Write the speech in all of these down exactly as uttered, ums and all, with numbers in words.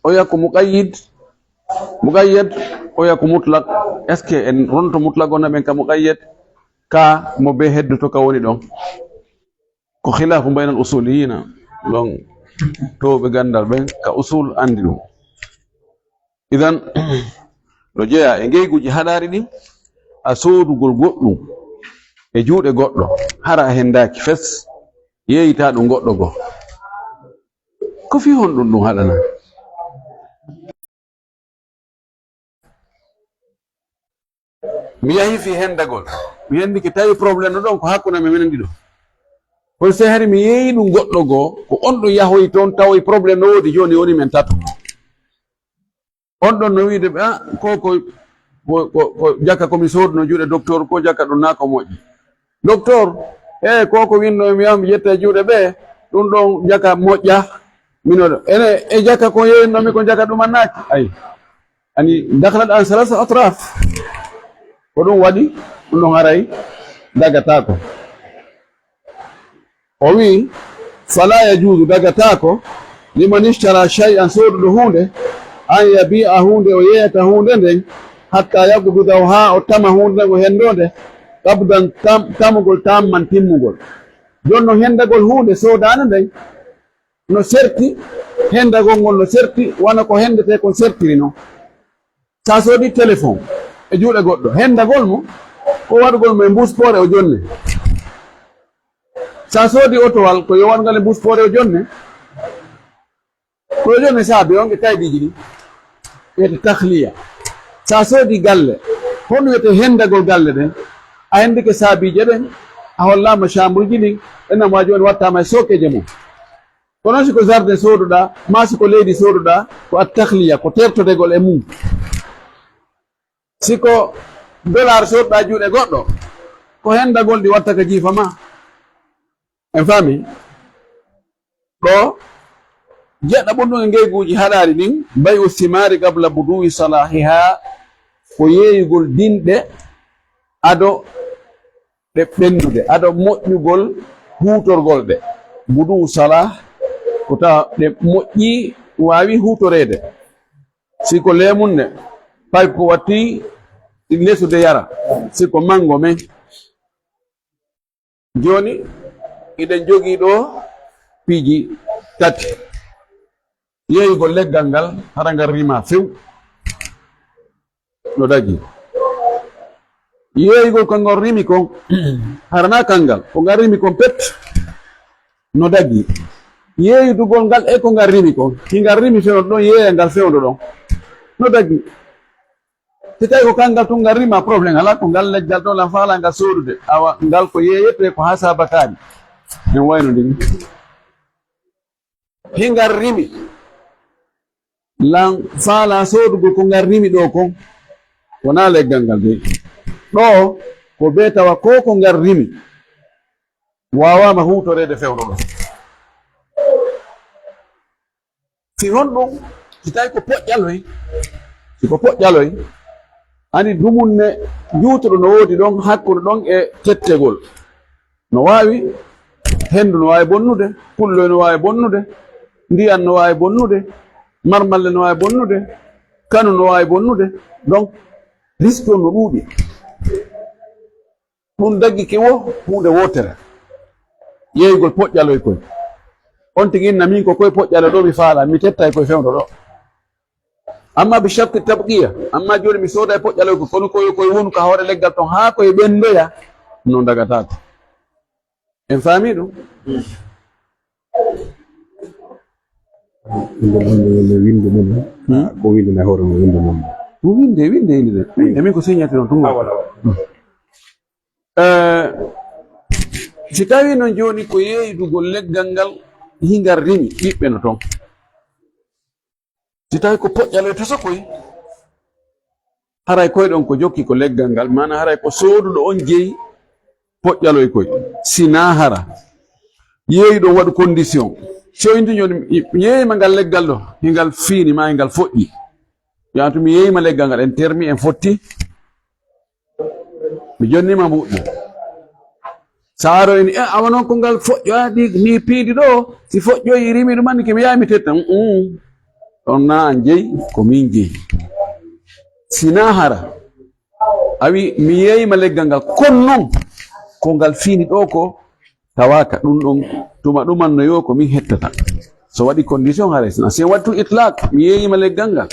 oya ko muqayyid, muqayyad, oya ko mutlaq. Est-ce que en ronto mutlaq on ɓen ka muqayyad? Ka mo be heddoto ka woni ɗon. Ko khilafu baynal usuliyina. Ɗon towɓe gandal ɓen ka usul andi ɗum. Idan, no jeyaa e ngeyguuji haɗaari ɗin, a soodugol goɗɗum e juuɗe goɗɗo, hara a hendaaki fes, yeeyitaa ɗum goɗɗo goo. Ko fii honɗum ɗum haɗanaa? Mi yahi fii hendagol. Mi hendike tawi problème no ɗon ko hakkunde men minen ɗiɗo. Kono si hari mi yeeyi ɗum goɗɗo goo, ko on ɗum yahoyi toon tawoyi problème no woodi jooni woni men tato. On ɗon no wiide ɓe, ah, ko, ko, ko, ko, ko jaka ko mi sooduno juuɗe docteur, ko jaka ɗum naa ko moƴƴi. Docteur, e ko, ko winno mi yaha mi ƴetta e juuɗe ɓe, ɗum ɗon jaka moƴƴa. Mino ɗo. Ene, e jaka ko yeeyinno mi ko jaka ɗum annaaki. Ay. Ani, dakhalat an salasa atraf. Ko ɗum waɗi, ɗum ɗon haray dagataako. O wi'i, fala yajuuzu, dagataako, liman ishtara shay'an, sooduɗo huunde, an yabi'a huunde, o yeeyata huunde nden, hatta yaqbidahu, haa o tama huunde nden, o hendoo nde, qabdan tam-, tamugol, tamman, timmugol. Jooni non, hendagol huunde soodaande nden, no serti, hendagol ngol no serti, wano ko hendetee kon sertiri non. Sa soodi téléphone e juuɗe goɗɗo, hendagol mo, ko waɗugol mo e mbuus poore o jonne. Sa soodi otowal, ko yo waɗu ngal e mbuus poore o jonne. Ko o jonne saabi on e kaydiiji ɗi. Wiyete tahliya. Sa soodi galle, honɗum wiyete hendagol galle ɗen? A hendike saabiije ɗen, a hollaama chambre ji ɗin, ɗen nam waaji on wattaama e sookeeje mum. Kono si ko jardin sooduɗaa, maa si ko leydi sooduɗaa, ko at tahliya, ko tertodegol e mum. Si ko dollar sooduɗaa juuɗe goɗɗo, ko hendagol ɗi watta ka jiifa ma. En faami? Ɗo, jeɗɗa ɓurɗum e ngeyguuji haɗaari ɗin, bay'u simaari qabla buduwi salahiha, ko yeeyugol dinɗe ado ɗe ɓennude, ado moƴƴugol huutorgol ɗe. Buduwu salah, ko tawa ɗe moƴƴi, waawi huutoreede. Si ko leemun ne, pay ko watti lesude yara. Si ko mango men. Jooni, iɗen jogii ɗo piiji tati. Yeeyugol leggal ngal, hara ngal rima few. No dagi. Yeeyugol ko ngal rimi kon, hara na kangal, ko ngal rimi kon pet. No dagi. Yeeyudugol ngal e ko ngal rimi kon. Ki ngal rimi fewndo ɗon, yeeya ngal fewndo ɗon. No dagi. Si tawi ko kangal tun ngal rima, problème alaa, ko ngal leggal ɗo lan faalaa ngal soodude. Awa, ngal ko yeeyete ko haa saabakaani. En wayno ndin. Hingal rimi. Lan faalaa soodugol ko ngal rimi ɗo kon. Wonaa leggal ngal dey. Ɗo ko bee tawa ko ko ngal rimi. Waawaama huutoreede fewndo ɗo. Fii honɗum? Si tawi ko poƴƴaloy, si ko poƴƴaloy, ani dumunne juutuɗo no woodi ɗon hakkunde ɗon e tettegol. No waawi, henndu no waawi bonnude, pulloy no waawi bonnude, ndiyan no waawi bonnude, marmalle no waawi bonnude, kanu no waawi bonnude. Donc, risque on no ɗuuɗi. Ɗum daggike wo huunde wootere. Yeeyugol poƴƴaloy koy. On tigi inna min ko koye poƴƴalo ɗo mi faala, mi tettay koye fewndo ɗo. Amma bi sharti tabqiya, amma jooni mi sooday poƴƴaloy ko kono koye, koye wonu ka hoore leggal ton haa koye ɓenndoya, non dagataako. En faami ɗum? Innde mum no winde mum. Hmm? Ko winde na hoore mum innde mum. Ko winde, winde, winde. Winde min ko signati noon tun. Eh, si tawi noon jooni ko yeeydugol leggal ngal, hingal rimi, ɓiɓɓe no toon. Si tawi ko poƴƴaloy tosokoy, haray koy ɗon ko jokki ko leggal ngal, maana haray ko sooduɗo on jeyi poƴƴaloy koy. Si naa hara, yeeyi ɗon waɗu condition. Si o inti jooni, yeeyima ngal leggal ɗo, hingal fiini ma, hingal foƴƴi. Yaatu mi yeeyima leggal ngal, en termi, en fotti. Mi jonnima moƴƴi. Sa aroyni, e, awa noon ko ngal foƴƴoyaɗi ni piindi ɗo, si foƴƴoyi rimi ɗum anndi ke mi yaha mi tetta. Mm. ɗon na an jeyi, ko min jeyi. Sina hara a wi mi yeeyima leggal ngal, kon non ko ngal fini ɗo ko tawaka, ɗum ɗon tuma ɗuman no yo ko min hettata. So waɗi condition haray sina, si en waɗi tun itlaq, mi yeeyima leggal ngal,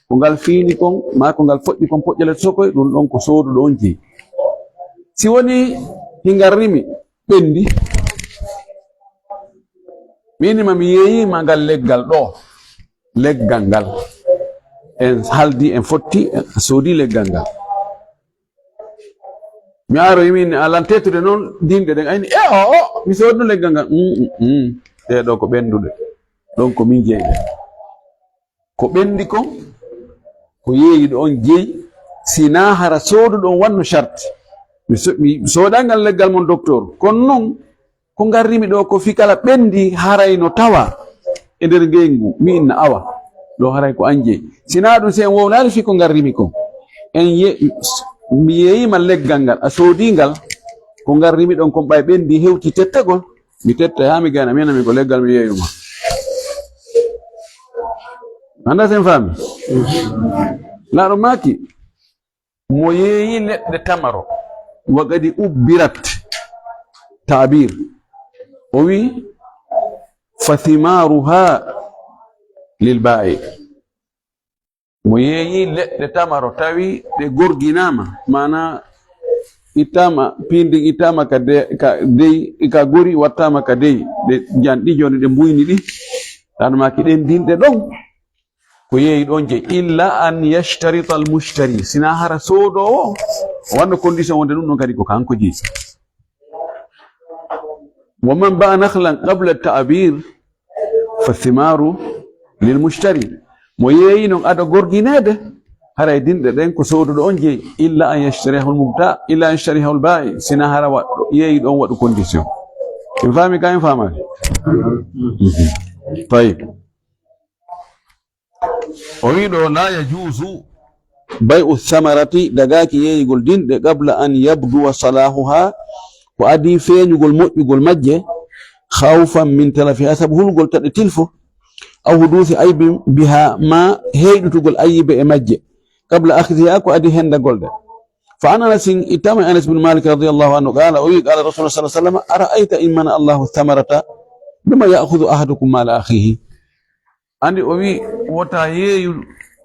ko ngal fini kon ma ko ngal foƴƴi kon poƴƴale sokoy, ɗum ɗon ko sooduɗo on jeyi. Si woni hingal rimi, ɓendi, mi inima mi yeeyima ngal leggal ɗo, leggal ngal en haldi, en fotti, en soodi leggal ngal. Mi aro yimi ni alan tetude noon dinɗe ɗen ayni e o o mi soodno leggal ngal. Mm, mm, mm. Ɗe ɗo ko ɓenduɗe, ɗon ko min jeyi ɗe. Ko ɓendi kon ko yeeyiɗo on jeyi. Sina hara sooduɗo on wanno charte, mi so- mi sooda ngal leggal mon docteur, kono noon ko ngarrimi ɗo ko fi kala ɓendi haray no tawa e nder ngeyngu, mi inna awa ɗo haray ko an jeyi. Sina ɗum si en wowlali fi ko ngarrimi kon, en ye- mi yeeyima leggal ngal a soodi ngal, ko ngarrimi ɗon kon ɓay ɓendi hewti tettagol, mi tetta ha mi gayna mi nami ko leggal mi yeeyuma. Anda sen faami? Laɗo maaki mo yeeyi leɗɗe tamaro, wa qad ubbirat, ta'bir, o wi fa thimaruha lil ba'i. Mo yeeyi leɗɗe tamaro tawi ɗe gorginaama, mana ittama pindin, ittama ka de- ka dey, ka gori wattama ka dey, ɗe janɗi joni ɗe mbuyni ɗi, tan maki ɗen dinɗe ɗon. Ko yeeyi ɗon je illa an yashtarita al mushtari, sina hara soodowo o wanno condition wonde ɗum ɗon kadi ko kanko jeyi. Wa man ba'a nakhlan qabla ta'bir fa thimaru lil mushtari. Mo yeeyi non ado gorgineede, haray dinɗe ɗen ko sooduɗo on jeyi, illa an yashtariha al mubta, illa an yashtariha al ba'i, sina hara waɗɗo yeeyi ɗon waɗu condition. En faami ka en faamaaki? Tayyib. O wi ɗo la yajuzu bay'u thamarati, dagaaki yeeyugol dinɗe qabla an yabduwa salahuha, ko adi feeñugol moƴƴugol majje, khawfan min talafiha, sabu hulgol ta ɗe tilfo, aw hudusi aybin biha, ma heyɗutugol ayibe e majje, qabla akhdiha, ko adi hendagol ɗe. Fa an anasin, ittama e anas bin malik radiyallahu anhu qala, o wi qala rasulullah sallallahu alaihi wasallam, ara'ayta in mana allahu thamarata, bima ya'khudhu ahadukum mala akhihi? Andi o wi wota yeeyu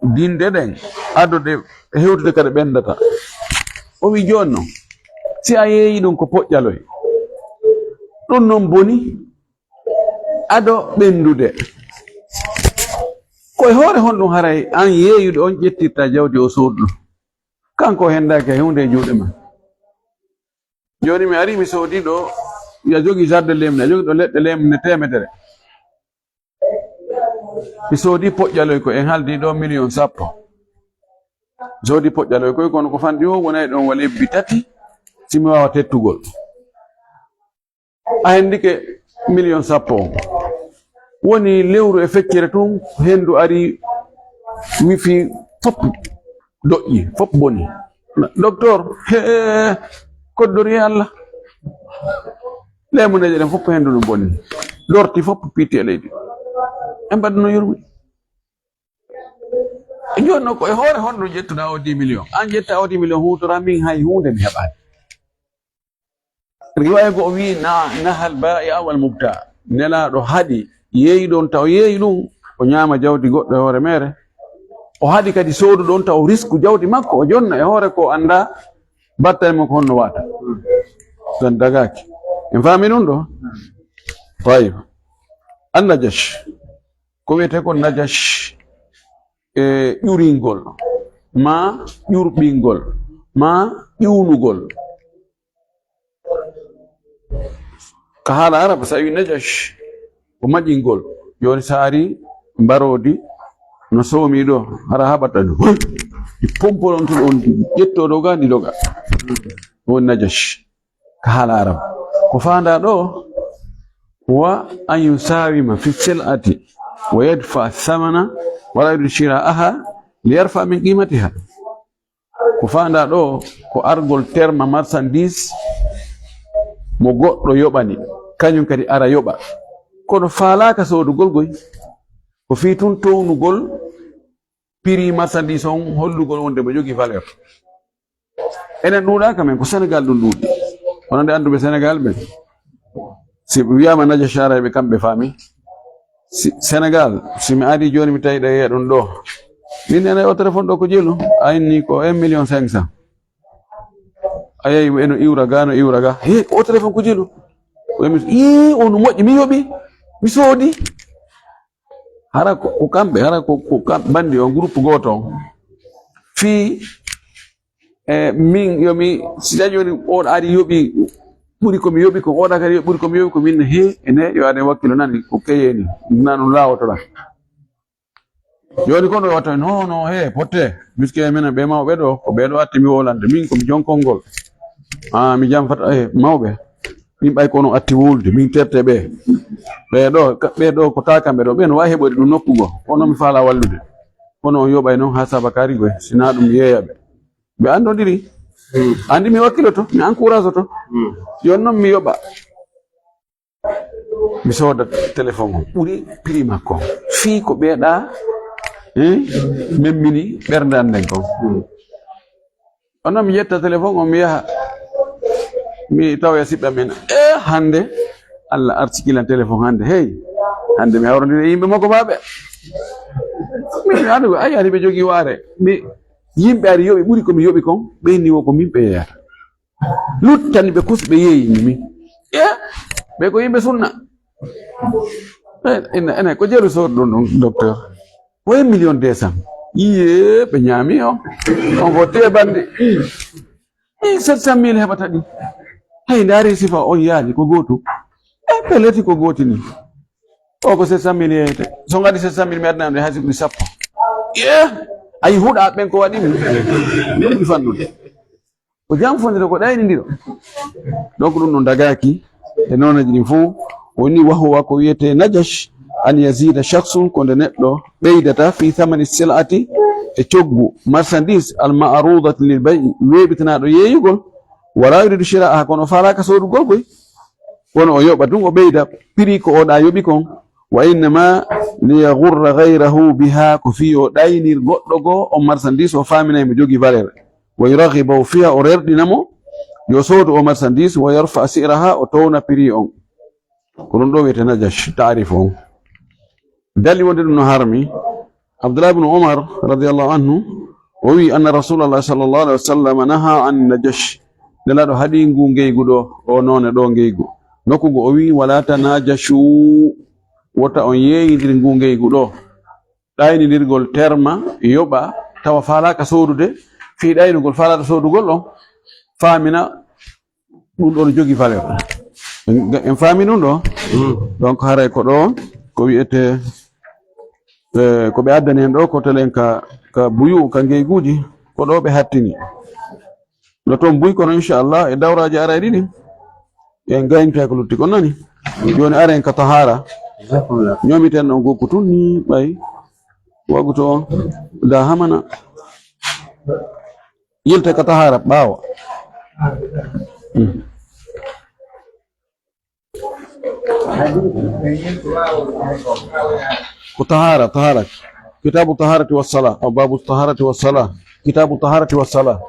dinɗe ɗen ado ɗe hewtude kadi ɓendata. O wi jooni non si a yeeyi ɗum ko poƴƴaloy, ɗum non boni ado ɓendude. Koye hoore honɗum haray an yeeyuɗo on ƴettirta jawdi o soodu ɗum? Kanko o hendaki e hunde e juuɗe ma. Jooni mi ari mi soodi ɗo, ya jogi jardin lemne, a jogi ɗo leɗɗe lemne temedere. Mi soodi poƴƴaloy ko en haldi ɗo miliyon sappo. Mi soodi poƴƴaloy koy kono ko fandi o wonay ɗon wa lebbi tati si mi wawa tettugol. A hendike miliyon sappo on. Woni lewru e feccere tun hendu ari wifi fop doƴƴi, fop boni. Docteur, he, koddori e Allah. Lemuneje ɗen fop hendu ɗum boni. Lorti fop pitti e leydi. En mbaɗi no yurmi. Jooni noon ko e hoore honɗo ƴettuɗa o dix millions? An ƴetta o dix millions hutora min hay huunde mi heɓaani. Riwaya go o wi na nahal ba'i awal mubta. Nelaɗo haɗi yeeyi ɗon taw yeeyi ɗum o ñaama jawdi goɗɗo e hoore mere. O haɗi kadi soodu ɗon taw risku jawdi makko o jonna e hoore ko anda battane makko honno wata. Ɗon dagaki. En faami ɗum ɗo? Tayyib. An najash. Ko wiyetee ko najash e ƴuringol, ma ƴurɓingol, ma ƴuwnugol. Ka haala araba, so a wi najash, ko maƴingol. Jooni so a ari mbaroodi, no soomi ɗo, hara haɓata ɗum. Ɗi pompo ɗon tun, on ƴetto ɗo ga, ndi doga. Ɗum woni najash. Ka haala arab. Ko faanda ɗo, wa an yusawima fi sil'ati wa yadfa thamana wa la yuridu shira'aha li yarfa min qimatiha. Ko faanda ɗo ko argol terma marchandise mo goɗɗo yoɓani, kañum kadi ara yoɓa. Kono faalaaka soodugol goy. Ko fii tun townugol prix marchandise on hollugol wonde mo jogii valeur. Enen ɗuuɗaaka men, ko Sénégal ɗum ɗuuɗi. Wonande annduɓe Sénégal ɓen. Si wiyaama Najash Arayɓe, kamɓe faami. Si, Sénégal, si mi ari jooni mi tawi ɗo yeeya ɗum ɗo. Min ene o téléphone ɗo ko jelu, a inni ko un million cinq cent. A yeeyi eno iwra ga, no iwra ga. He, ko o téléphone ko jelu. Ko emi, ii, on moƴƴi, mi yoɓi, mi soodi. Hara ko, ko kamɓe, hara ko, ko kam-, bandi on, groupe gooto on. Fii, e, min, yo mi, si tawi jooni on ari yoɓi, ɓuri ko mi yoɓi ko, on kadi ɓuri ko mi yoɓi ko, min, he, ene, yo aɗen wakkilo nani, ko keyeeni, na ɗum laawotoɗaa. Jooni kono o tawi, non, non, he, potte, puisque minen ɓe mawɓe ɗo, ko ɓe ɗo atti mi wolande, min ko mi jonkol ngol. Ah, mi jamfata, he, mawɓe. Min ɓay kono atti wowlude, min terte ɓe. Ɓe ɗo, ka-, ɓe ɗo ko taa kamɓe ɗo, ɓe no waawi heɓoyde ɗum nokku goo. Kono mi faala wallude. Kono on yoɓay noon haa sabakaari goy, sinaa ɗum yeeya ɓe. Ɓe anndondiri. Hmm. Anndi mi wakkiloto, mi encourage oto. Hmm. Jooni noon mi yoɓa. Mi sooda téléphone on. Ɓuri prix makko on. Fii ko ɓeeɗa, eh, memmini ɓernde an nden kon. Hmm. Onon mi ƴetta téléphone on, mi yaha. Mi tawoya siɓɓe men. Eh, hannde, Allah arsikilan téléphone hannde. Hey, hannde mi hawrondiri e yimɓe makko baaɓe. Min, mi anndu, ay, ari ɓe jogii waare. Mi, yimɓe ari yoɓi ɓuri ko mi yoɓi kon, ɓe inni wo ko min ɓe yeyata. Luttani ɓe kus ɓe yeeyini min. Eh, ɓe ko yimɓe sunna. Eh, ene, ene, ko jeru soor ɗum ɗum, docteur. Ko un million deux cent. Iye, ɓe ñaami o. On ko te bandi. Eh, sept cent mille heɓata ɗi. Hay ndaari sifa on yaali ko gootu. Eh, peleti ko gooti ni. O ko sept cent mille yeeyete. So ngadi sept cent mille mi adna ɗum hay sikki sappo. Eh, ay huɗa ɓen ko waɗi mi. Min mi fannude. Ko jam fondiro ko ɗaynindiro. Donc ɗum ɗon dagaaki e nooneeji ɗin fof. Woni wahuwa ko wiyetee najash, an yazida shakhsun, ko nde neɗɗo ɓeydata fi thamani sil'ati, e coggu marchandise, al ma'rudati lil bay'i, weeɓitanaaɗo yeeyugol, wala yuridu shira'aha, kono o faalaaka soodugol koy, kono o yoɓa ɗum, o ɓeyda prix ko oɗa yoɓi kon, wa innama liyaghurra ghayrahu biha, ko fii o ɗaynir goɗɗo goo on marchandise, o faaminay mo jogii valeur. Wa yuraghibahu fiha, o rerɗina mo yo soodu o marchandise, wa yarfa si'raha, o towna prix on. Ko ɗum ɗo wiyetee najash, taarif on. Dali wonde ɗum no harmi, Abdullah ibn Umar radiyallahu anhu, o wi anna Rasulallah sallallahu alaihi wasallam naha an najash. Nelaɗo haɗi ngu ngeygu ɗo, o noone ɗo ngeygu. Nokku ngu o wi, wala tanajashu, wota on yeeyindir ngu ngeygu ɗo. Ɗaynindirgol terma yoɓa tawa faalaaka soodude, fii ɗaynugol faalaɗo soodugol on, faamina ɗum ɗo no jogii valeur. En, en faami ɗum ɗo? Mm. Donc, haray ko ɗo, ko wiyetee, eh, ko ɓe addani en ɗo, ko telen ka, ka buyu, ka ngeyguuji, ko ɗo ɓe hattini. No toon buy kono, inchallah, e dawraaji arayɗi ɗin, en gaynta ko lutti kon nani. Jooni, aren ka tahara. Jazakumullah. Ñoomiten ɗon gokku tun ni, ɓay. Waguto on, da hamana. Yilte ka tahara ɓaawo. Mm. Ko tahara, tahara. Kitabu taharati wa sala, aw babu taharati wa sala. Kitabu taharati wa sala.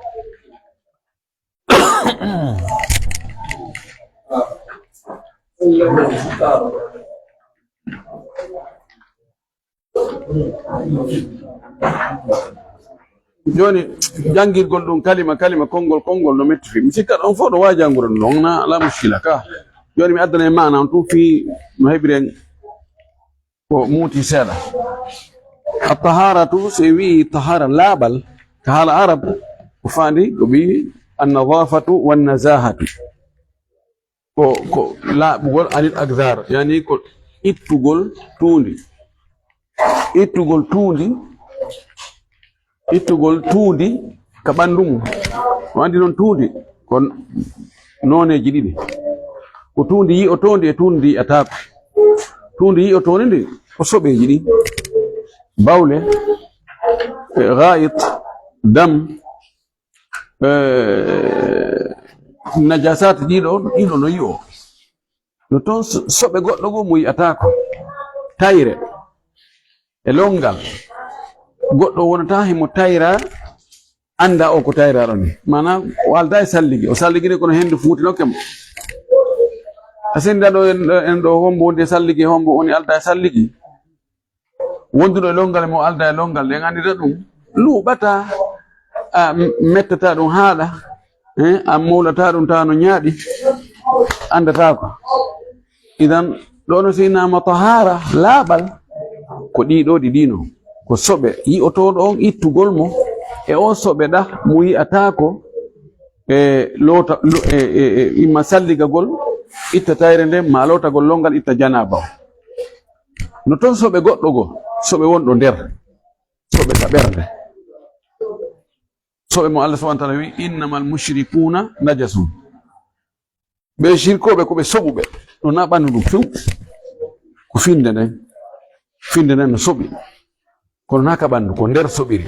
Jooni, janngirgol ɗum kalima, kalima, konngol, konngol no metti fii. Mi sikkat on fof no waawi janngude ɗum, ɗum na alaa muskila ka. Jooni mi addana en maana on tun fii no heɓiren ko muuti seeɗa. At-taharatu, so en wi'i tahara, laaɓal, ka haala arab, ko faandi ko ɓi an-nadafatu wan-nazahatu. Ko, ko laaɓugol anil akdar, yani ko ittugol tuundi. Ittugol tuundi, ittugol tuundi ka ɓanndu mum. No anndi noon tuundi ko nooneeji ɗiɗi. Ko tuundi yi'otoondi e tuundi yi'ataako. Tuundi yi'otoondi ndi ko soɓeeji ɗi. Bawle, e, ga'it, dam, eh, najasat ɗiɗo, ɗiɗo no yi'o. No toon so-, soɓe goɗɗo goo mo yi'ataako. Tayre e lonngal. Goɗɗo wonata himo tayra, annda o ko tayraaɗo ni. Maanaa o aldaa e salligi. O salligi ni kono henndu fuutinoke mo. A sennda ɗo en, en ɗo hombo wondi e salligi, hombo woni aldaa e salligi. Wonduɗo e lonngal mo aldaa e lonngal, ɗen anndita ɗum. Luuɓata, a, m-, mettata ɗum haaɗa, eh, a mowlata ɗum tawa no ñaaɗi, anndataako. Idan, ɗo no si innama tahaara, laaɓal, ko ɗii ɗoo ɗiɗi non. Ko soɓe, yi'otooɗo on ittugol mo, e o soɓe ɗa, mo yi'ataako, e loota, lo-, e, e, e, imma salligagol, itta tayre nden, ma lootagol lonngal, itta janaaba o. No ton soɓe goɗɗo goo, soɓe wonɗo nder, soɓe ka ɓernde. Soɓe mo Allah subhanahu wa ta'ala wi, "Innamal mushrikuna najasun." Ɓe shirkooɓe ko ɓe soɓuɓe. Ɗum na ɓanndu ɗum few. Ko finde nden. Finde nden no soɓi. Kono na ka ɓanndu, ko nder soɓiri.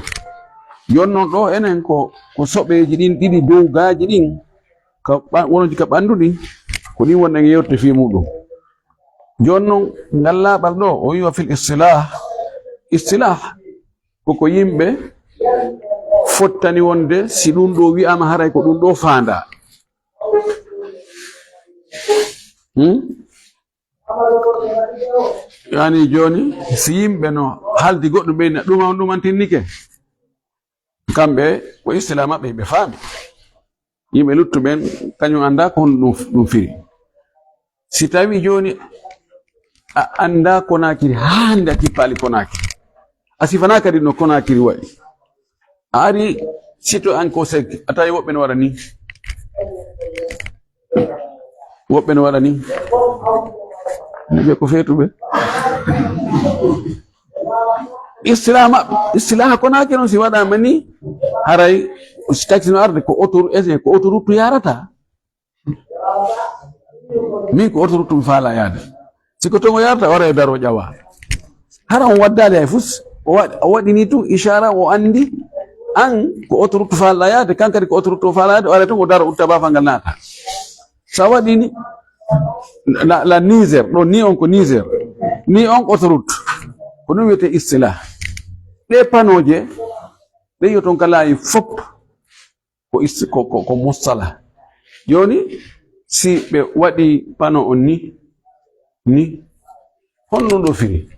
Yon non ɗo enen ko, ko soɓeeji ɗin ɗiɗi dow gaaji ɗin, ka ɓa-, wonoji ka ɓanndu ɗin, ko ɗin wonɗen e yewte fii muɗum. Jon non, ngal laaɓal ɗo, o wi'a fil istilah. Istilah, ko ko yimɓe fottani wonde si ɗum ɗo wi'ama haray ko ɗum ɗo faanda. Hmm? Yani joni, si yimɓe no haldi goɗɗum ɓe na ɗuma on ɗumantinnike. Kamɓe ko istilah maɓɓe ɓe faami. Yimɓe luttuɓen, kañum annda ko honɗum ɗum, ɗum firi. Si tawi jooni a annda Konaakiri, haa hannde a kippaali Konaakiri. A sifanaa kadi no Konaakiri wayi. A ari sito an ko sek, a tawi woɓɓe no waɗa ni. Woɓɓe no waɗa ni. Ni ɓe ko feetuɓe. Istilah maɓɓe, istilah Konaakiri on si waɗaama ni, haray si taxi no arde ko autoroute, esen ko autoroute yarata. Min ko autoroute mi faala yaade. Si ko tongo yarata, o ara e daro ƴawa. Hara on waddaali hay fus, o waɗ-, o waɗi ni tun ishaara, o anndi an ko autoroute faala yaade, kan kadi ko autoroute o faala yaade, o ara tun o daro utta bafal ngal naata. Sa waɗi ni, la, la Niger, ɗo ni on ko Niger, ni on autoroute. Ko ɗum wiyetee istilah. Ɗe panooje, ɗe yo ton ka laayi fop, ko ist-, ko, ko, ko mustala. Jooni, si ɓe waɗi pano on ni, ni, honno ɗo firi?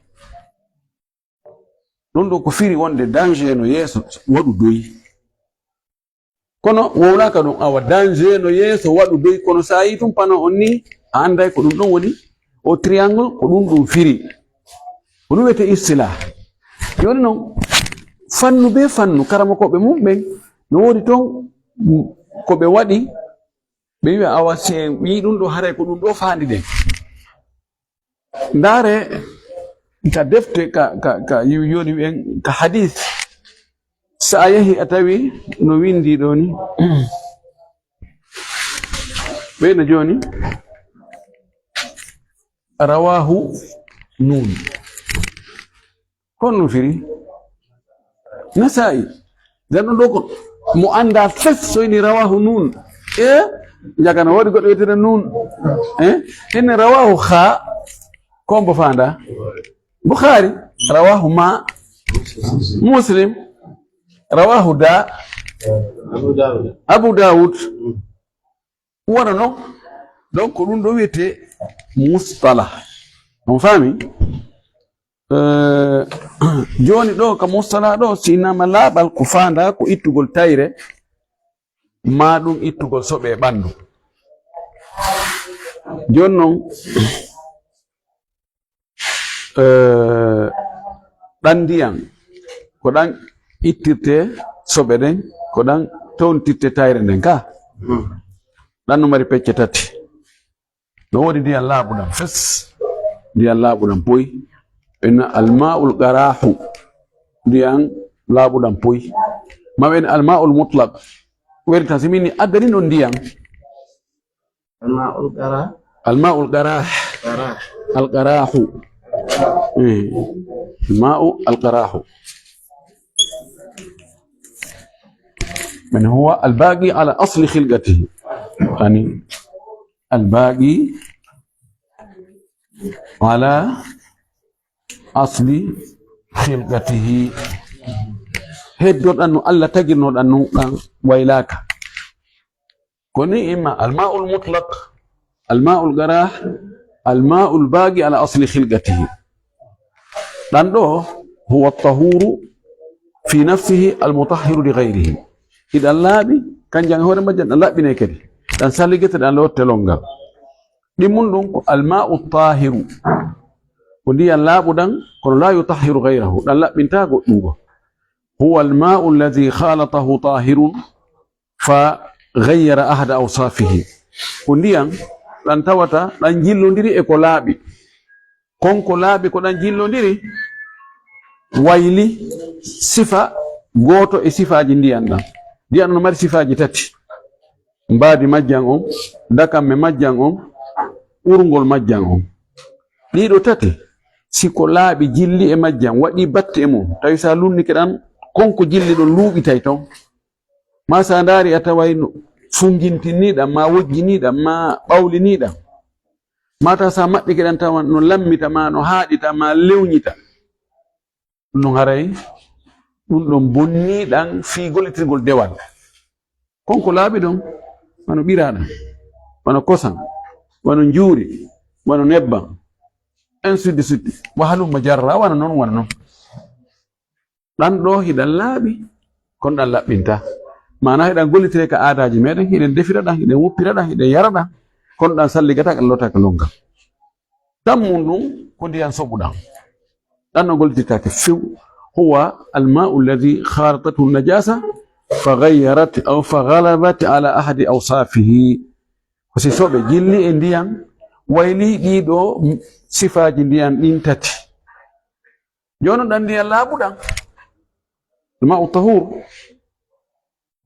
Ɗum ɗo ko firi wonde danger no yeeso waɗu doyi. Kono wowlaaka ɗum, awa danger no yeeso waɗu doyi, kono sa yi tum pano on ni, a anday ko ɗum ɗon woni o triangle, ko ɗum ɗum firi. Ko ɗum wiyetee istilah. Jooni noon, fannu be fannu, karamokooɓe mum ɓen, no woodi toon ko ɓe waɗi, ɓe wi'a, awa, si en wii ɗum ɗo, haray ko ɗum ɗo faandi ɗen. Ndaare ka defte, ka, ka, ka yo-, yoni wi'en ka hadith. Sa a yahi a tawi no windi ɗo ni. Ɓeyna jooni. Rawahu nun. Ko honno firi? Nasaa'i. Nden ɗon ɗo ko mo anndaa fes so ini rawahu nun. E, jagana waɗi goɗɗo wiyetee nun. E, ini rawahu kha. Ko mbo faanda? Bukhari. Rawahu ma. Muslim. Rawahu da. Abu Dawud. Abu Dawud. Wona non. Donc, ko ɗum ɗo wiyetee mustalah. On faami? Eh, jooni ɗo ka mustalah ɗo, si innama laaɓal ko faanda ko ittugol tayre, maa ɗum ittugol soɓe e ɓanndu. Jooni non, eh, ɗan ndiyan, ko ɗan ittirte soɓe ɗen, ko ɗan towntirte tayre nden ka. Hmm. Ɗan no mari pecce tati. No woodi ndiyan laaɓuɗan fes, ndiyan laaɓuɗan poy, ɓe na alma'ul qarahu, ndiyan laaɓuɗan poy. Ma ɓe na alma'ul mutlaq, werita si min ni addani non ndiyan. Alma'ul qara. Alma'ul qarah. Qarah. Al qarahu. Eh. Alma'u al qarahu. من هو الباقي على أصل خلقته. يعني، الباقي على أصل خلقته. Heddoɗan no Allah tagirnoɗan non ɗan waylaaka. Ko ni imma alma'ul mutlaq, alma'ul garah, alma'ul baqi ala asli khilqatihi. Ɗan ɗo, huwa tahuru fi nafsihi almutahhiru li ghayrihi. Iɗan laaɓi, kanjan e hoore majjan ɗan laɓɓinay kadi. Ɗan saligete ɗan lotte longal. Ɗimmun ɗun ko alma'u tahiru. Ko ndiyan laaɓuɗan, kono la yutahhiru ghayrahu. Ɗan laɓɓinta goɗɗun go. Huwa alma'u alladhi khalatahu tahirun fa ghayyara ahada awsafihi. Ko ndiyan ɗan tawata ɗan jillondiri e ko laaɓi. Kon ko laaɓi ko ɗan jillondiri wayli sifa gooto e sifaaji ndiyan ɗan. Ndiyan no mari sifaaji tati. Mbaadi majjan on, dakamme majjan on, urngol majjan on. Ɗiɗo tati, si ko laaɓi jilli e majjan, waɗi batte e mum, tawi sa lunnike ɗan, kon ko jilli ɗon luuɓitay ton. Ma sa ndaari a taway no fungintinni ɗan, ma wojjini ɗan, ma ɓawlini ɗan. Ma taw sa maɓɓike ɗan tawa no lammita, ma no haaɗita, ma lewñita. Ɗun non haray, ɗun ɗon bonni ɗan fii gollitirgol dewal. Kon ko laaɓi ɗon, wano ɓiraaɗan, wano kosan, wano njuuri, wano nebban, ainsi de suite, wa halumma jarra, wano non, wano non. Ɗan ɗo hiɗan laaɓi, kon ɗan laɓɓinta. Maana hiɗan gollitire ka aadaaji meɗen, hiɗen defira ɗan, hiɗen wuppira ɗan, hiɗen yara ɗan, kon ɗan salligata ka lotta ka longal. Tammun ɗun ko ndiyan soɓuɗan. Ɗan no gollititaake few. Huwa alma'u alladhi khalatathu najasa fa ghayyarat aw fa ghalabat ala ahadi awsafihi. Ko si soɓe jilli e ndiyan, wayli ɗiɗo sifaaji ndiyan ɗin tati. Jooni ɗan ndiyan laaɓuɗan. Ma'u tahur.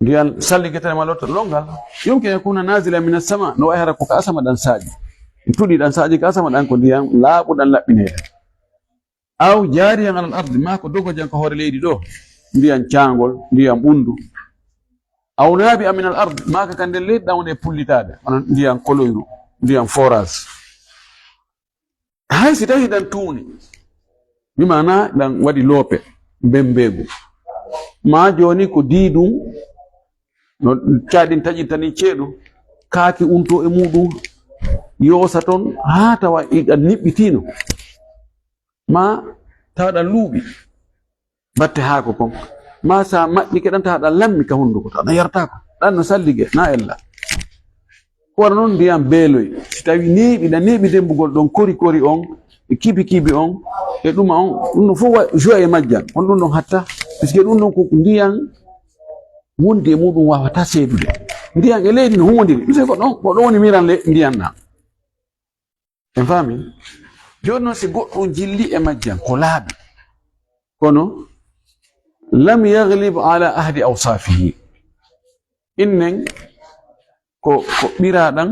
Ndiyan salligetere ma lotta longal. Yumkin an yakuna nazila min as-sama, no wa'i hara ko ka asama ɗan saaƴi. Tuɗi ɗan saaƴi ka asama ɗan ko ndiyan laaɓuɗan laɓɓineeɗan. Aw jariyan alal ardi, ma ko dogojan ko hoore leydi ɗo. Ndiyan caangol, ndiyan ɓundu. Aw nabi'an min al ard, ma ka kanden leydi ɗan woni e pullitaade. Hono ndiyan koloyru, ndiyan forage. Hay si tawi ɗan tuuni, bi maana ɗan waɗi loope, bembeegu. Ma jooni ko diidun, no caaɗin taƴirta ni ceeɗu, kaaki unto e muɗun, yoosa ton, haa tawa iɗan niɓɓitiino. Ma tawa ɗan luuɓi. Batte haako kon. Ma sa maɓɓike ɗan tawa ɗan lammi ka hunduko, tawa ɗan yartaako. Ɗan no sallige, na ella. Ko wano non ndiyan beeloy. Si tawi neeɓi, ɗan neeɓi dembugol ɗon kori kori on, e kibi kibi on, e ɗuma on, ɗun no fof wa-, joue e majjan. On ɗun ɗon hatta. Puisque ɗun ɗon ko ndiyan wondi e muɗun wawata seedude. Ndiyan e leydi no humondiri. Puisque ko ɗon, ko ɗon woni miran le-, ndiyan na. En faami? Jooni non, si goɗɗun jilli e majjan, ko laaɓi. Kono, lam yaglib ala ahadi awsafihi. Innen ko, ko ɓiraaɗan,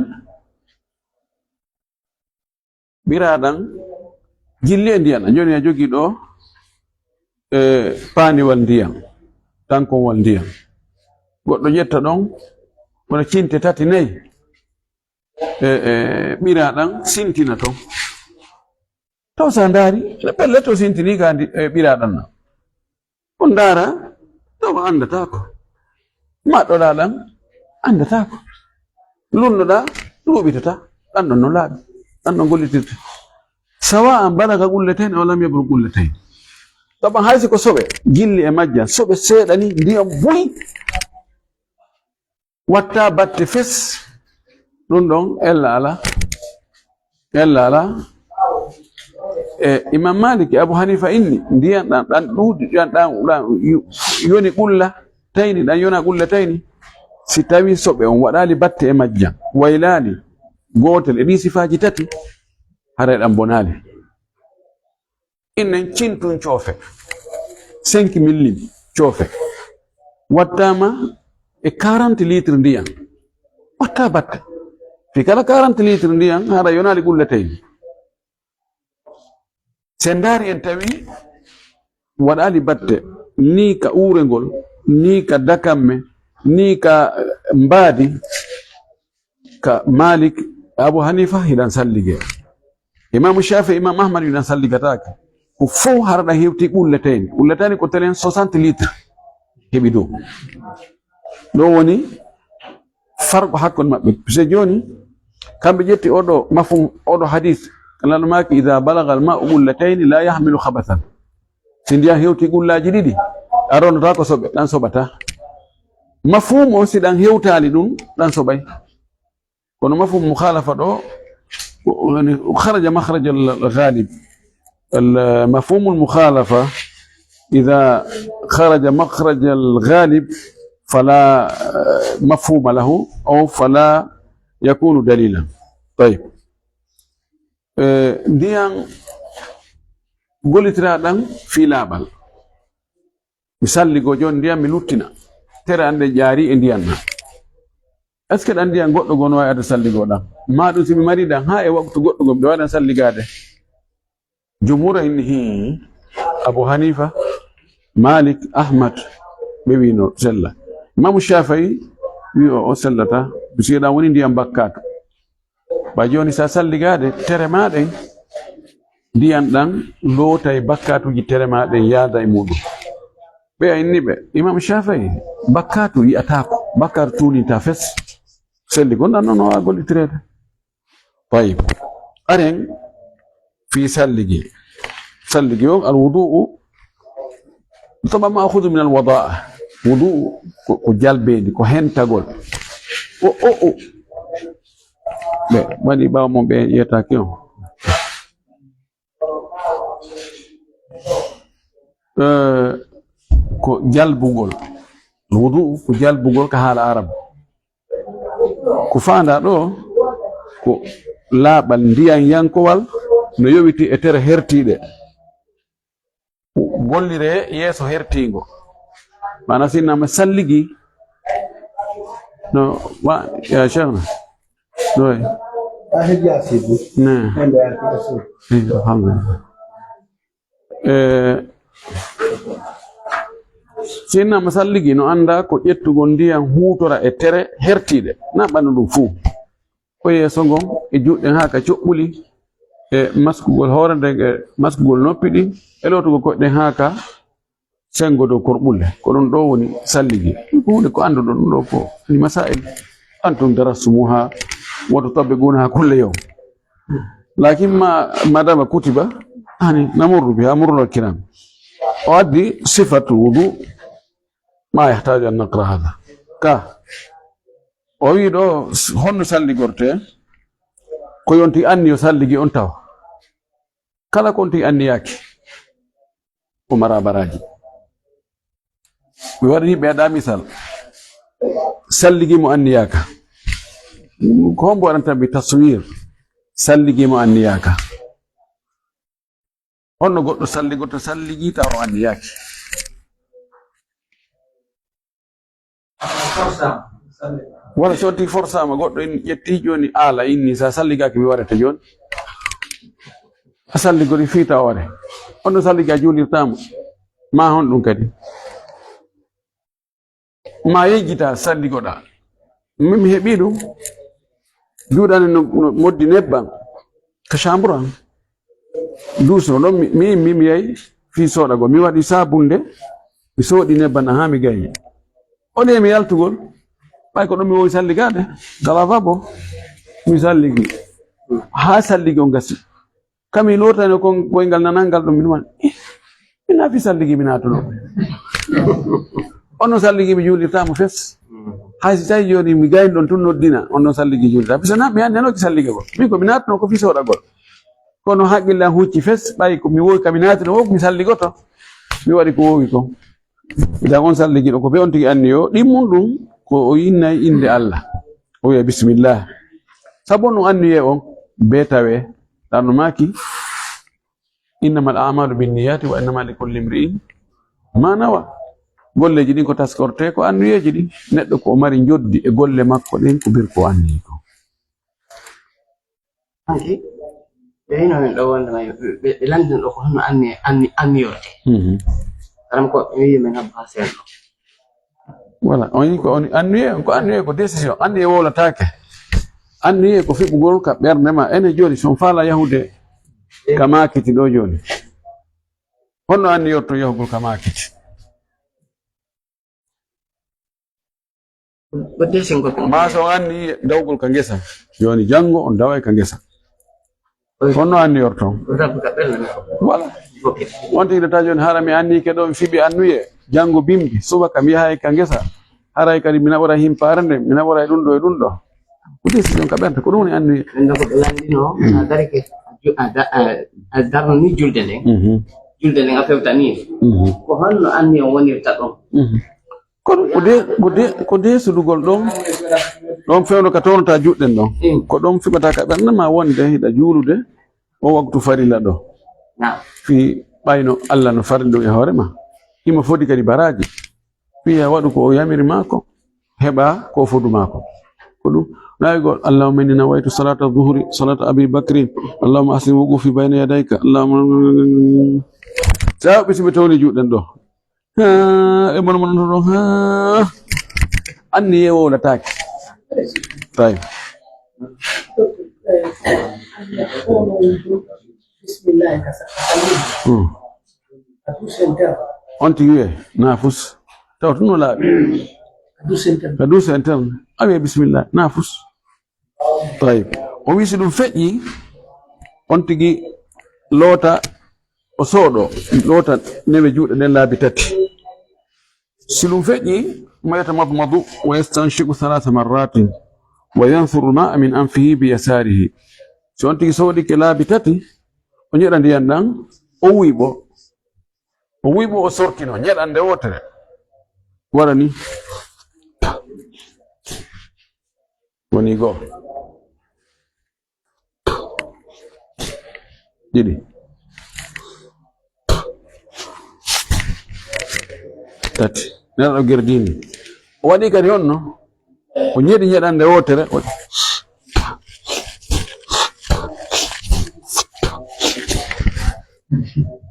ɓiraaɗan jilli e ndiyan. Jooni a jogii ɗo, e, paandiwal ndiyan, tankonwal ndiyan. Goɗɗo ƴetta ɗon, wona cinte tati, nayi. E, e, ɓiraaɗan sintina ton. Taw sa ndaari, ene pelle to sintini ka ndi, e, ɓiraaɗan na. On ndaara, taw anndataako. Maɗɗoɗaa ɗan, anndataako. Lunnoɗaa, luuɓitataa. Ɗan ɗon no laaɓi. Ɗan ɗon gollitirte. Sawa an balaga qullatayn aw lam yablug qullatayn. Taban hay si ko soɓe, jilli e majjan, soɓe seeɗa ni, ndiyan buy. Watta batte fes. Ɗun ɗon ella ala. Ella ala. E Imam Malik e Abu Hanifa inni, ndiyan ɗan, ɗan ɗuuɗi, ɗan, ɗan, ɗan yu-, yoni qulla tayni, ɗan yona qulla tayni. Si tawi soɓe on waɗali batte e majjan, waylali gootel e ɗi sifaaji tati, haray ɗan bonali. Innen cintun coofe, cinq mille coofe, wattama e quarante litres ndiyan. Watta batte. Fi kala quarante litres ndiyan, hara yonali qullatayn. Sen ndaari en tawi waɗali batte, ni ka uurengol, ni ka dakamme, ni ka, eh, mbaadi, ka Malik, Abu Hanifa, hiɗan sallige. Imam Shafi, Imam Ahmad, hiɗan salligataake. Ko fof hara ɗan hewti qullatayn. Qullatayn ko telen soixante litres. heɓi dow. Ɗo woni farqo hakkunde maɓɓe. Puisque jooni, kamɓe ƴetti oɗo mafhum, oɗo hadis, Laɗɗo maaki, "Ida balagal ma'u qullatayni la yahmilu khabathan." Si ndiyam hewti qullaaji ɗiɗi, a rondotaako soɓe, ɗan soɓataa. Mafhum on, si ɗan hewtaali ɗun, ɗan soɓay. Kono mafhum mukhalafa ɗo, yani, kharaja makhraj al-ghalib. Al-, mafhum al-mukhalafa, idha kharaja makhraj al-ghalib, fala, eh, mafhuma lahu, aw fala yakunu dalilan. Tayyib. Eh, ndiyan gollitira ɗan fii laaɓal. Mi salligo jooni ndiyan, mi luttina. Tere an ɗen ƴaari e ndiyan ɗan. Est-ce que ɗan ndiyan goɗɗo goo no waawi arde salligo ɗan? Maa ɗun si mi mari ɗan, haa e waqtu goɗɗo goo, miɗo waawi ɗan salligaade? Jumhur en ni, hii, Abu Hanifa, Malik, Ahmad, ɓe wi'i no sella. Imamu Shafi'i wi'i o, o sellata, si ɗan woni ndiyan bakkaatu. Ba jooni, sa salligaade tere maa ɗen, ndiyan ɗan lootay bakkaatuuji tere maa ɗen, yaada e muɗum. Ɓe a inni ɓe, Imam Shafi'i, bakkaatu yi'ataako, bakkaatu tuuninta fes. Selli gonɗan non no waawi gollitireede. Tayyib. Aren fii salligi. Salligi on, al wudu'u, tuma ma'khudhu min al wada'a. Wudu'u ko, ko jalbeendi, ko hentagol. O, o, o. Ɓe waɗi ɓaawo mon ɓe yetaaki on. Eh, ko jalbugol. Wudu'u ko jalbugol ka haala Arab. Ko faandaa ɗo, ko laaɓal ndiyanyankowal no yowiti e tere hertiiɗe. Golliree yeeso hertiingo. Maana, si innama salligi, no, wa, ya Cheikhna. Ɗoy. A hejja sibu. Ne. Hende arti asu. Eh, alhamdulillah. Eh, si innama salligi, no anndaa ko ƴettugol ndiyan huutora e tere hertiiɗe. Na ɓandu ɗum fuu. Ko yeeso ngon, e juuɗe ɗen haa ka coɓɓuli, e maskugol hoore nden, e maskugol noppi ɗin, e lootugol koyɗe ɗen haa ka senngo dow korɓulle. Ko ɗon ɗo woni salligi. Ko huunde ko annduɗon ɗum ɗo ko ni masaa'il. Antum darastumuha wa tutabbiqunaha kulla yawm. Lakin ma, ma dama kutiba, hani namurru biha murrul kiram. O addi sifatul wudu, ma yahtaju an naqra hada. Ka. O wi ɗo, s-, honno salligorte? Ko yonti anniyo salligi on tawa. Kala ko on tigi anniyaaki, o mara baraaji. Mi waɗani ɓe ɗa misal. Salligi mo anniyaaka. Ko hombo waɗanta mi taswir? Salligi mo anniyaaka. Honno goɗɗo salligo to salligi tawa o anniyaaki? Wala so wonti forsaama, goɗɗo in ƴetti jooni aala inni, sa salligaaki mi warete jooni. A salligori fii tawa ware. On no salliga juulirtaama. Ma hon ɗum kadi. Ma yejjita salligoɗa. Min mi heɓi ɗum. Juuɗani no, no moddi nebban. Ka chambre am. Duusno ɗon mi, mi, mi, mi yahi fii soɗagol. Mi waɗi sabunde. Mi soɗi nebban haa mi gayi. O nemi yaltugol. Ɓay ko ɗon mi wowi salligaade. Kala fabo. Mi salligi. Haa salligi on gasi. Kami lortano kon koyngal nanangal ɗum mi ɗuman. Eh, mi nafi salligi mi natuno. Onno salligi mi juulirtamo fes. Hay si tawi joni mi gayn ɗon tun noddina, onno salligi juulirta. Bisa na mi andi hanoki salligi gol. Mi ko mi natuno ko fii soɗagol. Kono haqqille an hucci fes, ɓay ko mi wowi kami natuno, wo mi salligoto. Mi waɗi ko wowi kon. Idan on salligiɗo ko be on tigi anniyo, ɗimmun ɗum ko o innay innde Allah. O wiya bismillah. Sabu on anniye on, be tawe, ɗan no maaki, "Innamal a'malu binniyati wa innama likulli imri'in ma nawa." Golleeji ɗin ko taskorte ko anniyeeji ɗin. Neɗɗo ko o mari njoddi e golle makko ɗen ko bir ko anniyi ko. Hanki, ɓe hino men ɗo wonde may, ɓe, ɓe, ɓe lanndino ɗo ko honno anni, anni, anniyorte. Mhm. Karam ko ɓe wi'i men habba seeɗa. Voilà, on yi ko on anniye, ko anniye ko décision. Anniye wowlataake. Anniye ko fiɓugol ka ɓernde ma. Ene jooni, si on faala yahude ka maakiti ɗo jooni. Honno anniyorto yahugol ka maakiti? Ko desingol ko. Ma so on anni dawgol ka ngesa. Jooni janngo on daway ka ngesa. Kono anniyorto. Voilà. On tigi ta jooni hara mi anni ke ɗo mi fiɓi annuye. Janngo bimbi. Subaka mi yahay ka ngesa. Haray kadi mi naɓora himpaare nde, mi naɓora e ɗum ɗo e ɗum ɗo. Ko décision ka ɓernde, ko ɗum woni annuye. Ɗum ɗo ko ɓe lanndino, mhm, a darike, a ju-, a da-, a, a darnani julde nden. Mhm. Julde nden a fewtani. Mhm. Ko honno anniye wonirta ɗon? Mhm. Kono ko de, ko de, ko de sudugol ɗon, ɗon fewndo ka townata juɗɗen ɗon. Mm. Ko ɗon fiɓata ka ɓernde ma wonde hiɗa juulude o waktu farilla ɗo. Naam. Fi ɓayno Allah no farli ɗum e hoore ma. Himo fodi kadi baraaji. Fiya waɗu ko o yamiri maako, heɓa ko o fodu maako. Ko ɗum. Nawi gol, Allahumma inni nawaitu salata dhuhri, salata Abi Bakrin. Allahumma ahsin wuqufi bayna yadayka. Allahumma. Sa ɓisi ɓe tawni juɗɗen ɗo. Ha, e mon mon ɗo, ha. Anni yewo la taki. Tay. Bismillah. Hmm. On tigi wiye, na fus. Taw tun no laaɓi. Ka douche interne. A wiye, bismillah, na fus. Tayib. O wi si ɗum feƴƴi, on tigi loota, o sooɗo, loota newe juuɗe ɗen laabi tati. Si ɗum feƴƴi, mo yatamadmadu wa yastanshiqu thalatha marratin wa yanthuru al-ma'a min anfihi bi yasarihi. Si on tigi soodike laabi tati, o ñeɗa ndiyan ɗan, o wuyɓo. O wuyɓo, o sorkino, ñeɗande wootere. Waɗa ni. Woni goo. Ɗiɗi. Tati. Neɗɗo gerdini. O waɗi kadi honno? O ñeɗi ñeɗande wootere. O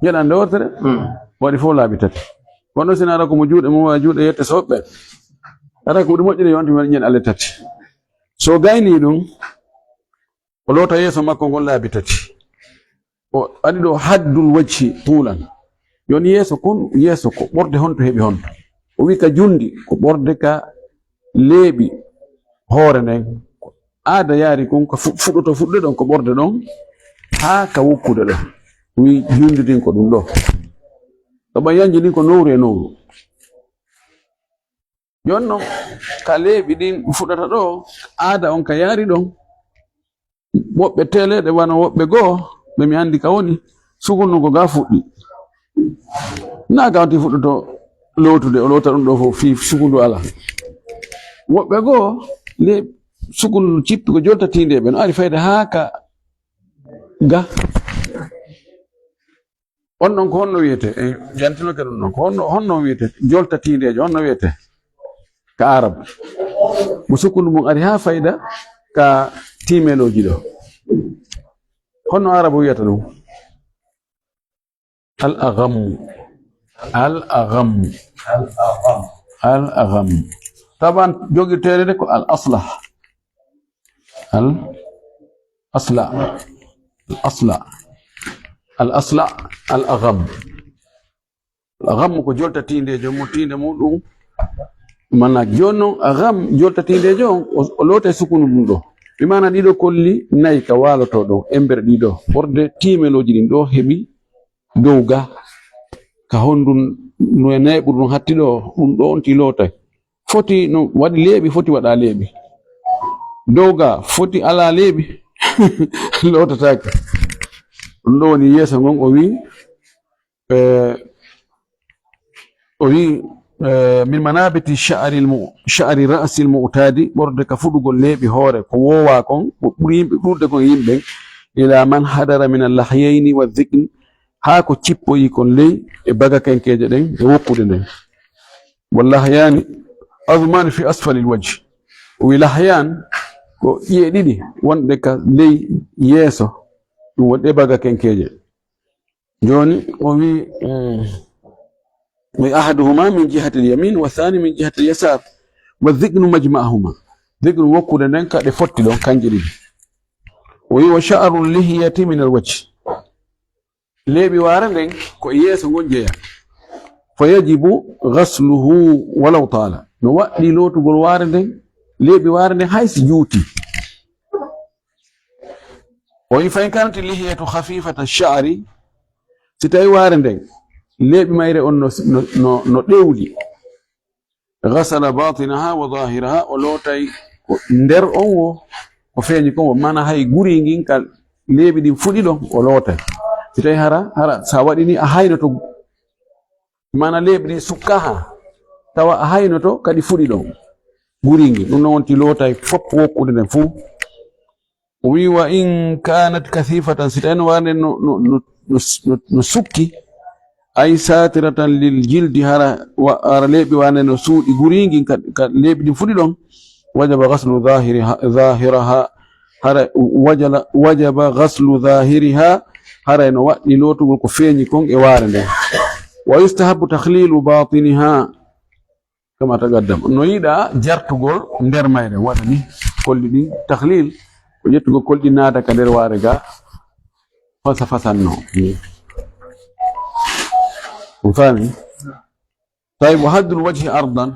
ñeɗande wootere. Hmm. Waɗi fof laabi tati. Kono sina ara ko mo juuɗe mum, wa juuɗe yette soɓɓe. Ara ko ɗum moƴƴiri yonti men ñen alle tati. So gayni ɗum, o loota yeeso makko ngol laabi tati. O waɗi ɗo haddul wajhi tuulan. Yon yeeso kon, yeeso ko ɓorde honto heɓi honto. O wi ka jundi, ko ɓorde ka leeɓi hoore nden. Ko aada yaari kon, ko fu-, fuɗɗoto fuɗɗude ɗon, ko ɓorde ɗon, haa ka wokkude ɗon. O wi jundi ndin ko ɗum ɗo. Ɗo ɓa yanji ndin ko nowru e nowru. Yon non, ka leeɓi ɗin fuɗata ɗo, aada on ka yaari ɗon. Woɓɓe teleeɗe wano woɓɓe goo, ɓe mi andi ka woni, sukundu ko ga fuɗɗi. Na ga wonti fuɗɗoto lootude, o loota ɗum ɗo fof, fii sukundu ala. Woɓɓe goo, nde sukundu cippi ko joltatiinde ɓe, no ari fayde haa ka ga. On ɗon ko honno wiyete? En jantinoke ɗum ɗon. Ko honno, honno wiyete? Joltatiindeejo, honno wiyete? Ka Arab. Mo sukundu mum ari haa fayda ka tiimelooji ɗo. Honno Arab wiyata ɗum? Al aghammu. Al aghammu. Al aghammu. Taban jogirteede de ko al aslah. Al asla. Al asla. Al asla. Al agham. Al agham ko joltatiindeejo mo tiinde muɗum. Mana jooni non agham joltatiindeejo on, o, o loota e sukunu ɗum ɗo. Bi maana ɗiɗo kolli nayi ka waaloto ɗo, embere ɗiɗo. Ɓorde tiimelooji ɗin ɗo heɓi dow ga. Ka honɗun no e neeɓuru ɗum hatti ɗo, ɗum ɗo on ti lootay. Foti no waɗi leeɓi, foti waɗa leeɓi. Dow ga foti ala leeɓi, lootataake. Ɗum ɗo woni yeeso ngon, o wi, eh, o wi, eh, min manabiti sha'ri al-mu-, sha'ri ra'si al-mu'tadi, ɓorde ka fuɗugol leeɓi hoore, ko woowa kon, ko ɓuri yimɓe ɗuuɗde kon yimɓe, ila man hadara min al-lahyayni wa dhikni, haa ko cippoyi kon ley e bagakenkeeje ɗen e wokkude nden. Wallahyaani azmaani fi asfalil wajhi. O wi lahyaan ko ƴi'e ɗiɗi wonɗe ka ley yeeso, ɗum woni ɗe bagakenkeeje. Jooni o wi, eh, o wi ahaduhuma min jihatil yamin wa thani min jihatil yasar. Wa dhiknu majma'ahuma. Dhiknu wokkude nden ka ɗe fotti ɗon kanje ɗiɗi. O wi wa sha'ru lihiyati min al wajhi. Leeɓi waare nden ko e yeeso ngon jeya. Fa yajibu ghasluhu walaw taala. No waɗɗi lootugol waare nden, leeɓi waare nden hay si juuti. O wi fa in kanat lihiyatu khafifata sha'ri, si tawi waare nden, leeɓi mayre on no, no, no, no ɗewli. Ghasala batinaha wa zahiraha, o lootay ko nder on wo, ko feeñi kon wo, mana hay guri ngin ka leeɓi ɗin fuɗi ɗon, o lootay. Si tawi hara, hara sa waɗi ni a haynoto, mana leeɓi ɗin sukkaha, tawa a haynoto kadi fuɗi ɗon. Guri ngin, ɗum no wonti lootay fof wokkude nden fuu. O wi, wa in kanat kathifatan, si tawi no waande no, no, no, no, no, no sukki, ay satiratan lil jildi, hara, wa, hara leeɓi waande no suuɗi guri ngin ka, ka leeɓi ɗin fuɗi ɗon, wajaba ghaslu zahiri ha, zahiraha, hara, wajala, wajaba ghaslu zahiriha, hara no waɗɗi lootugol ko feeñi kon e waare nden. Wa yustahabbu takhlilu batiniha, kama taqaddam. No yiɗa jartugol nder mayre, waɗa ni kolli ɗin tahlil, ko ƴettugol kolli ɗin naata ka nder waare ga, fasa fasanno. On faami? Tawi wa haddul wajhi ardan,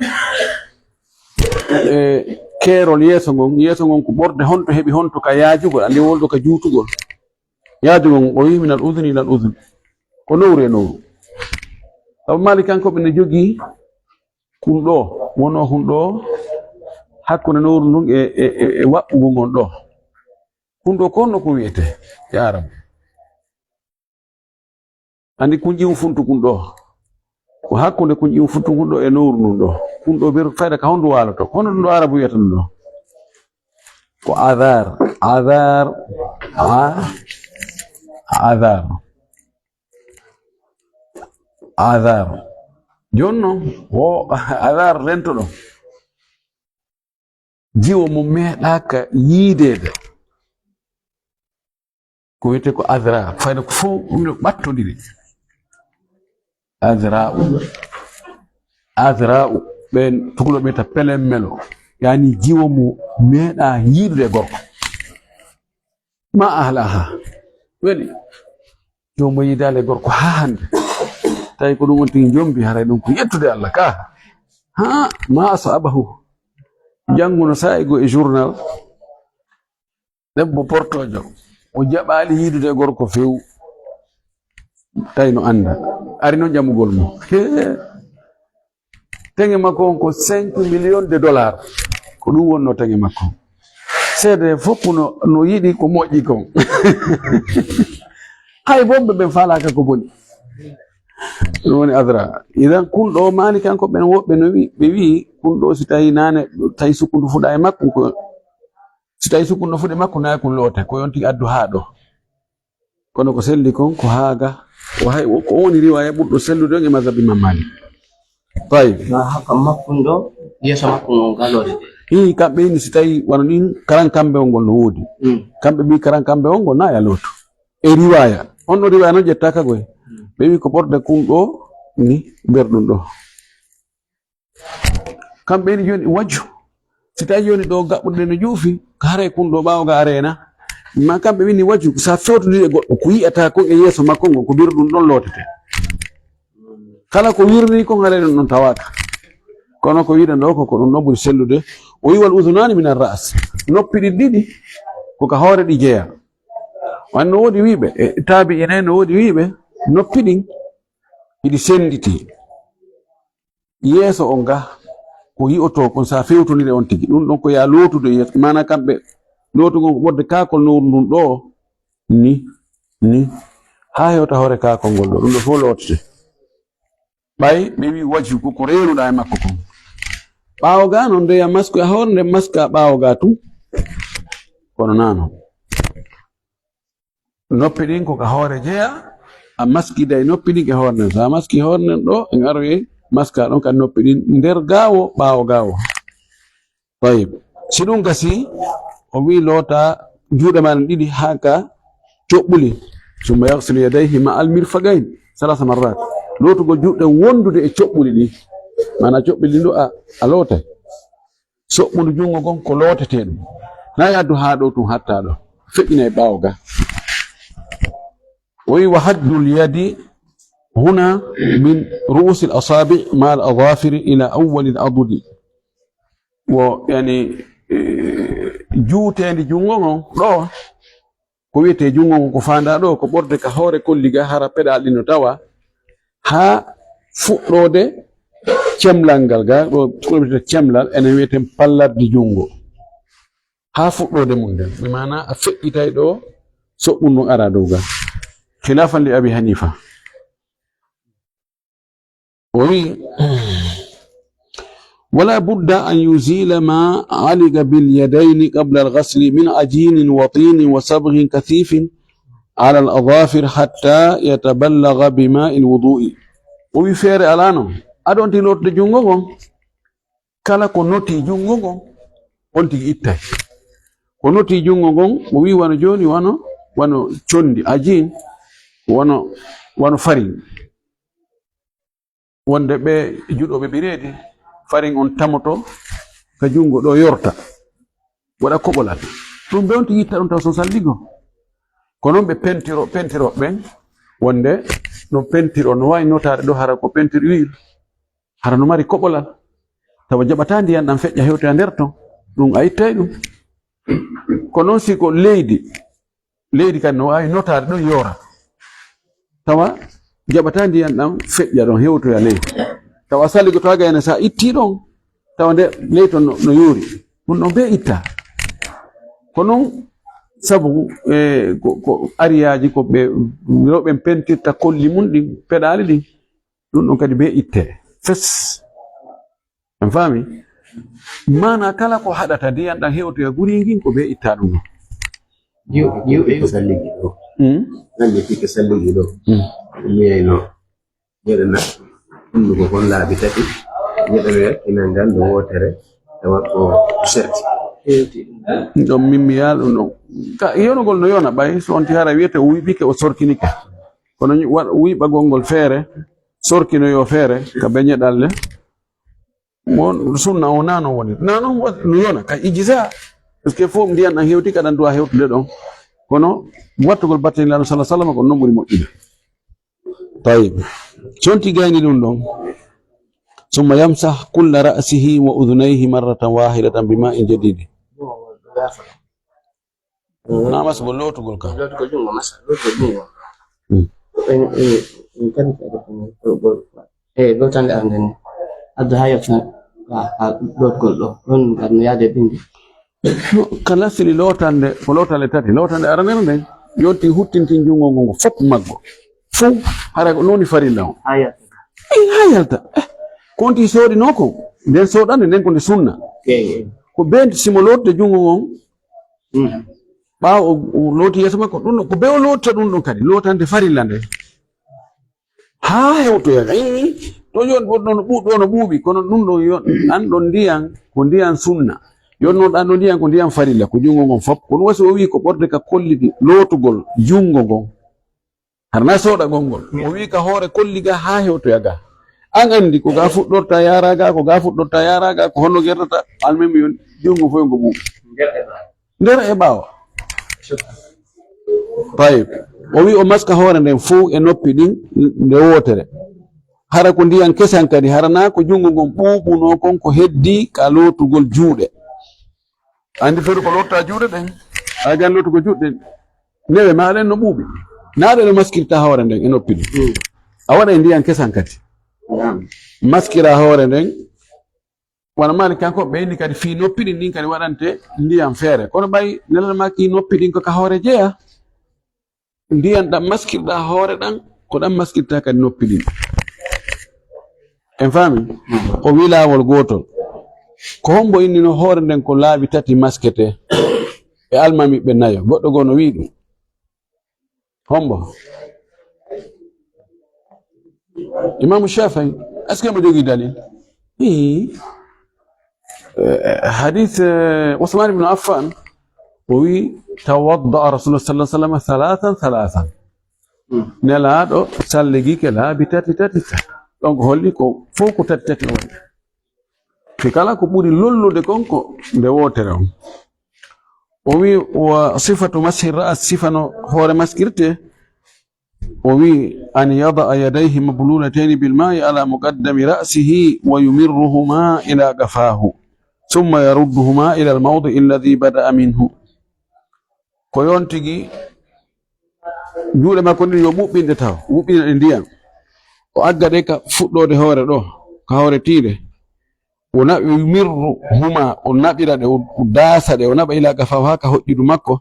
e keerol yeeso ngon, yeeso ngon ko ɓorde honto heɓi honto ka yaajugol, andi wolɗo ka juutugol. Yaajugol ngon, o wi minal udhuni ilal udhuni. Ko nowru e nowru. Sabu Maalikankoɓe ne jogii kun ɗo, wonoo kun ɗo hakkunde nowru ndun e, e, e, e waɓɓugol ngon ɗo. Kun ɗo ko honno kun wi'etee e Arabu? Andi kun ƴiwun funtu kun ɗo. Ko hakkunde kun ƴiwun funtu kun ɗo e nowru ndun ɗo. Kun ɗo ber fayda ka hondu waaloto. Ko honno ɗun ɗo Arabu wi'ata ɗun ɗo? Ko adhar. Adhar. A-, adhar. Adhar. Jooni non, wo adhar rentoɗo. Jiwo mo meeɗaaka yiideede. Ko wiyetee ko adhra. Fayda ko fof ɗum no ɓattondiri. Adhra'u. Adhra'u. Ɓen tukulooɓe ta pelen melo. Yani jiwo mo meeɗaa yiidude e gorko. Ma ahlaha. Weli. Joom mo yiidaale gorko haa hannde. Tawi ko ɗum on tigi jombi, haray ɗum ko yettude Allah ka. Ha, ma asabahu. Jannguno saa'i goo e journal. Debbo portoojo. O jaɓaali yiidude e gorko few. Tawi no annda. Ari noon ƴamugol mo. Teŋe makko on ko cinq millions de dollars. Ko ɗum wonnoo teŋe makko on. Seede fof no, no yiɗi ko moƴƴi kon. Hay bonɓe ɓen faalaaka ko boni. Ɗum woni adra. Idan kun ɗo maali kanko ɓen woɓɓe no wi, ɓe wi kun ɗo si tawi naane, tawi sukkundu fuɗa e makko ko, si tawi sukkundu fuɗa e makko nayi kun loote, ko yonti addu haa ɗo. Kono ko selli kon ko haa ga, ko hay, ko woni riwaya ɓurɗo sellude on e mazhab Imam Malik. Tayyib. Ma haka makko ɗo, yeeso makko ngon ga lootete. Ii, kamɓe ni si tawi wano ɗin karan kambe on ngol no woodi. Mm. Kamɓe mbi karan kambe on ngol na ya lootu. E riwaya. On no riwaya no ƴetta ka goy. Mm. Ɓe wi ko ɓorde kun ɗo ni berɗum ɗo. Kamɓe ni joni waju. Si tawi joni ɗo gaɓɓuɗe no ƴuufi, ko haray kun ɗo ɓaawo ga arena. Ma kamɓe wini waju, sa fewtodiri e goɗɗo, ko yi'ata kon e yeeso makko ngon, ko berɗum ɗon lootete. Kala ko wirri kon haray ɗum ɗon tawaaka. Kono ko wiɗen ɗo ko, ko ɗum ɗon ɓuri sellude. O wi wal udhunaani min ar-ra's. Noppi ɗin ɗiɗi, ko ka hoore ɗi jeya. Wan no woodi wiɓe, e taabi'in en no woodi wiɓe, noppi ɗin, hiɗi senditi. Yeeso on ga, ko yi'oto kon sa fewtondire on tigi. Ɗum ɗon ko ya lootude yeeso. Maana kamɓe, lootugol ko ɓodde kaakol nowru ndun ɗo, ni, ni. Haa hewta hoore kaakol ngol ɗo. Ɗum ɗo fof lootete. Ɓay ɓe wi waju ko, ko reenuɗa e makko kon. Ɓaawo ga non ndeya masku a hoore nde maska ɓaawo ga tun. Kono nano. Noppi ɗin ko ka hoore jeya, a maskida e noppi ɗin e hoore nden. So a maski hoore nden ɗo, en aroye maska ɗon ka noppi ɗin nder gaawo, ɓaawo gaawo. Tayyib. Si ɗum gasi, o wi loota juuɗe maaɗa ɗiɗi haa ka coɓɓuli. Summa yaghsilu yadayhi ma'al mirfaqayn salasa marrat. Lootugol juuɗe wondude e coɓɓuli ɗin. Maana coɓɓuli ɗin ɗo a, a lootay. Soɓɓundu junngo ngon ko lootetee ɗum. Nayi addu haa ɗo tun hatta ɗo. Feƴƴinay ɓaawo ga. O wi wa haddul yadi huna min ru'usil asabi ma'al adhafiri ila awwalil adudi. wo, yani, eh, juuteendi junngo ngon ɗo, ko wiyetee junngo ngon, ko faandaa ɗo, ko ɓorde ka hoore kolli ga, hara peɗaali ɗin no tawa, haa fuɗɗoode cemlal ngal ga, ɗo ko wiyetee cemlal, enen wiyeten pallardi junngo. Haa fuɗɗoode mum nden, bi maana a feƴƴitay ɗo, soɓɓun ɗun ara dow ga. Khilafan li Abi Hanifa. O wi'i, ولا بد أن يزيل ما علق باليدين قبل الغسل من عجين وطين وصبغ كثيف على الأظافر حتى يتبلغ بماء الوضوء. O wi'i feere alaa non. Aɗa wonti lootude junngo ngon. Kala ko notii junngo ngon, on tigi ittay. Ko notii junngo ngon, o wi'i wano jooni, wano, wano conndi, ajin, wano, wano farin. Wonde ɓe juɗooɓe bireedi, farin on tamoto ka junngo ɗo yorta, waɗa koɓolal. Ɗun ɓe on tigi itta ɗun taw so salligo. Ko non ɓe pentiro, pentirooɓe ɓen, wonde no pentiro, no waawi notaade ɗo hara ko peinture huile, hara no mari koɓolal, tawa jaɓataa ndiyan ɗan feƴƴa hewtoya nder ton, ɗun a ittay ɗun. Ko non si ko leydi, leydi kadi no waawi notaade ɗon yoora. Tawa jaɓataa ndiyan ɗan feƴƴa ɗon hewtoya ley. Tawa a salligo to a gayna sa itti ɗon, tawa nde ley ton no, no yoori. Ɗun ɗon bee itta. Ko non sabu, e, ko, ko ariyaaji ko ɓe rewɓe pentirta kolli mun ɗin, peɗaali ɗin. Ɗun ɗon kadi bee itte. Fes. En faami? Maana kala ko haɗata ndiyan ɗan hewtoya guri ngin ko bee itta ɗun ɗon. Jiw-, jiw-, Nande jiw-, fii ko salligi ɗo. Hmm? Nande fii ko salligi ɗo. Hmm. Miyayno. Nyeɗa na hunduko kon laabi tati. Nyeɗa nder kinal ngal no wootere. Tawa ko serti. Ɗon mimmiyaal ɗun ɗon. Ka yonugol no yona ɓay, so on ti hara wiyete o wiɓike o sorkinike. Kono wa-, wiɓagol ngol feere, sorkinoyo feere, ka beñe ɗalle. Mo sunna o nano woni. Nano wa-, no yona, ka ijza. Parce que fof ndiyan ɗan hewti, kaɗan duwa hewtude ɗon. Kono wattugol batte Nulaaɗo sallallahu alaihi wasallam ko non ɓuri moƴƴude. Tayyib. Conti gayni ɗun ɗon. ثم يمسح كل رأسه وأذنيه مرة واحدة بماء جديد. Na masa ko lootugol ka. Lootugol junngo, masa, lootugol junngo. Mm. En, en, en kadi kadi ko, ko, ko, e lootande arande ni. Adda haa yettan ka, ka lootugol ɗo. Ɗon kadi no yaade bindi. No, kala sili lootande, ko lootande tati. Lootande aranere nden, yonti huttintin junngo ngon fof maggo. Fof, hara ko noni farilla on. Haa yalta. Eh, haa yalta. Eh, ko on ti soodinoo ko, nden soodande nden ko nde sunna. Eey, eey. Ko bee simo lootude junngo ngon, Mhm. Ɓaawo o, o looti yeeso makko, ɗun ɗon, ko bee o lootata ɗun ɗon kadi, lootande farilla nde. Haa hewtoya, ii, to yon ɗon ɗon ɓu-, ɗo no ɓuuɓi, kono ɗun ɗon yon, ɗan ɗon ndiyan, ko ndiyan sunna. Yon non ɗan ɗon ndiyan, ko ndiyan farilla, ko junngo ngon fof. Kono wasi o wi'i ko ɓorde ka kollidi lootugol junngo ngon. Hara na sooɗagol ngol. O wi'i ka hoore kolli ga haa hewtoya ga. An anndi ko ga fuɗɗorta yaara ga, ko ga fuɗɗorta yaara ga, ko honno gertata, almem yon junngo fof ngo ɓuuɓi. Nder e ɓaawo. Tayib. O wi'i o maska hoore nden fow e noppi ɗin nde wootere. Hara ko ndiyan kesan kadi, hara na ko junngo ngon ɓuuɓunoo kon ko heddii ka lootugol juuɗe. Anndi feru ko lotta juuɗe ɗen. A gan lottugo juuɗe ɗen. Newe ma ɗen no ɓuuɓi. Na ɗe no maskirta hoore nden e noppi ɗin. Mm. A waɗa e ndiyan kesan kadi. Naam. Maskira hoore nden. Wano maali kanko ɓe inni kadi fii noppi ɗin ɗin kadi waɗante ndiyan feere. Kono ɓay nelal maki noppi ɗin ko ka hoore jeya. Ndiyan ɗan maskirɗa hoore ɗan, ko ɗan maskirta kadi noppi ɗin. En faami? Ko wi'i laawol gootol. Ko hombo innino hoore nden ko laabi tati maskete e almamiɓe nayo? Goɗɗo goo no wi'i ɗum. Hombo? Imaamu Shaafi'i, est-ce que mo jogii dalil? Ii. Eh, hadith, eh, Usman ibn Affan, o wi, "Tawadda Rasulullah sallallahu alaihi wasallam thalathan thalathan." Hmm. Nelaaɗo salligike laabi tati tati tati. Donc holli ko fof ko tati tati o waɗi. Fi kala ko ɓuri lollude kon ko nde wootere on. O wi, "Wa sifatu mashi ra'as, sifa no hoore maskirte." O wi, "An yada'a yadayhi mablulatayni bil ma'i ala muqaddami ra'sihi wa yumirruhuma ila qafahu." ثم يردهما إلى الموضع الذي بدأ منه. Ko yon tigi juuɗe makko ɗiɗi yo ɓuɓɓinɗe taw, ɓuɓɓina ɗe ndiyam. O agga ɗe ka fuɗɗoode hoore ɗo, ka hoore tiinde. O naɓi, yumirru huma, o naɓira ɗe, o, o daasa ɗe, o naɓa ila gafaw haa ka hoƴƴudu makko.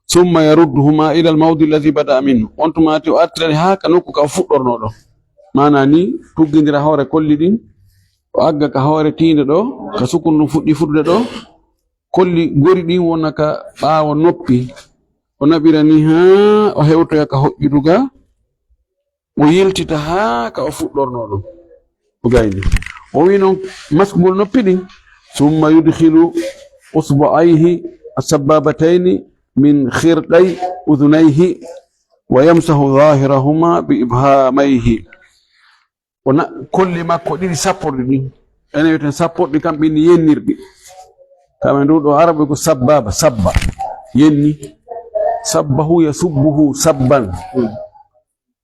Summa yaruddu huma ila al mawdi allazi bada minhu. On tuma ti o artira ɗe haa ka nokku ka o fuɗɗorno ɗo. Maana ni, tuggindira hoore kolli ɗin, o agga ka hoore tiinde ɗo, ka sukun ɗum fuɗɗi fuɗude ɗo, kolli gori ɗin wona ka ɓaawo noppi. O naɓira ni haa o hewtoya ka hoƴƴudu ga, o yiltita haa ka o fuɗɗorno ɗum. O gayni. O wi noon maskugol noppi ɗin. Summa yudkhilu usbu'ayhi as-sabbabatayni min khirqay udhunayhi wa yamsahu zahirahuma bi ibhamayhi. O na-, kolli makko ɗiɗi sapporɗi ɗin. Ene wiyeten sapporɗi kam ɓinni yennirɗi. Kam e ndu ɗo Arabu ko sabbaba, sabba. Yenni. Sabbahu yasubbuhu sabban.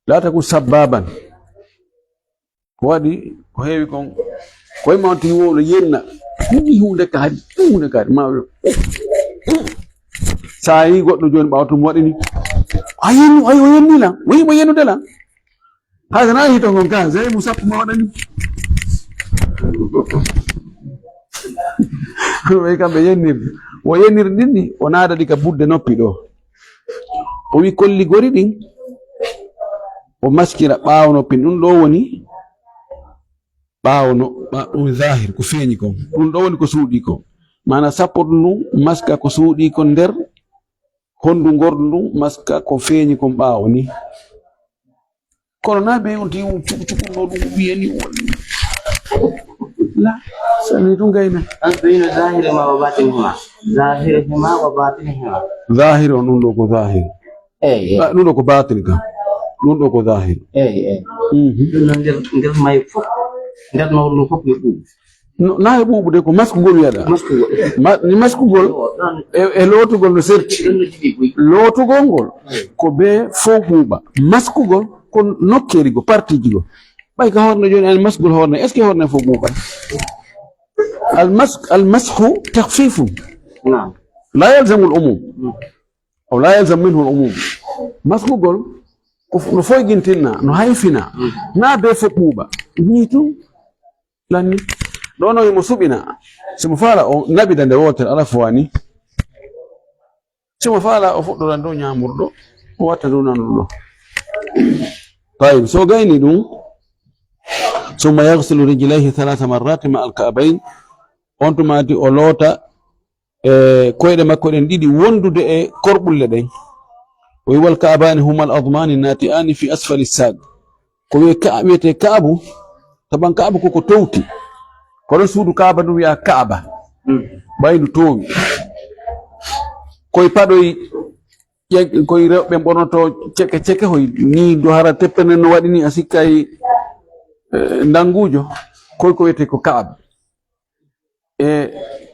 Laata ko sabbaban. Ko waɗi, ko heewi kon. Ko e mawti wowlo yenna. Ɗum hunde kaari, ɗum hunde kaari. Ma, sa yi goɗɗo jooni ɓaawo tum waɗi ni. A yennu, ay, o yenni lan. O yimo yennude lan. Haka na hito kon ka, zai mu sappo ma waɗani. Ɓe kamɓe yennir. O yennir ɗin ni, o naada ɗi ka budde noppi ɗo. O wi kolli gori ɗin. O maskira ɓaawo noppi ɗum ɗo woni. Ɓaawo no, ɓa-, ɗum zahir, ko feeñi kon. Ɗum ɗo woni ko suuɗi kon. Maana sappo ɗum maska ko suuɗi kon nder hondu ngordu ndun, maska ko feeñi kon ɓaawo ni. Kono na be on ti cuku cuku no ɗum wiyani won. La, sani ɗum gayna. An bayna zahirihima wa batinihima. Zahirihima wa batinihima. Zahir on ɗum ɗo ko zahir. Eyi, eyi. Ah, ɗum ɗo ko batin ka. Ɗum ɗo ko zahir. Eyi, eyi. Mhm. Ɗum noon nder, nder mayo fof, nder noor ɗum fof yo ɗum. No, na e ɓuuɓude ko maskugol wiyaɗa. Maskugol. Ma-, ni maskugol e, e lootugol no serti. Ɗum no jogii buy. Lootugol ngol ko be fof ɓuuɓa. Maskugol ko nokkeeri go, partiji go. Ɓay ka horne jooni, an maskugol horne, est-ce que horne fof ɓuuɓa? Al mas-, al mashu takhfifun. Naam. La yalzamul umum. Mm. Aw la yalzam minhu al umum. Maskugol ko f-, no foygintinna, no hayfina. Mm. Na be fof ɓuuɓa. Ni tun. Lanni. Ɗo no himo suɓina. Si mo faala o naɓida nde wootere, ala fo wani. Si mo faala o fuɗɗoran dow ñaamurɗo, o watta dow nanurɗo. Tayyib, so gayni ɗum, summa yaghsilu rijlayhi thalatha marratin ma al ka'bayn. On tumaati o loota e koyɗe makko ɗen ɗiɗi wondude e korɓulle ɗen. O wi, "Wal ka'bani huma al admani nati'ani fi asfali saq." Ko wiye ka-, wiyetee Ka'abu, taban Ka'abu koko towti. Ko ɗon suudu Ka'aba ndu wiyaa Ka'aba. Mm. Ɓay ndu toowi. Koye paɗoy, ƴe-, koye rewɓe ɓornoto ceke ceke hoy, ni ndu hara teppere nden no waɗi ni a sikkay, eh, ndannguujo. Koye ko wiyetee ko Ka'aba. E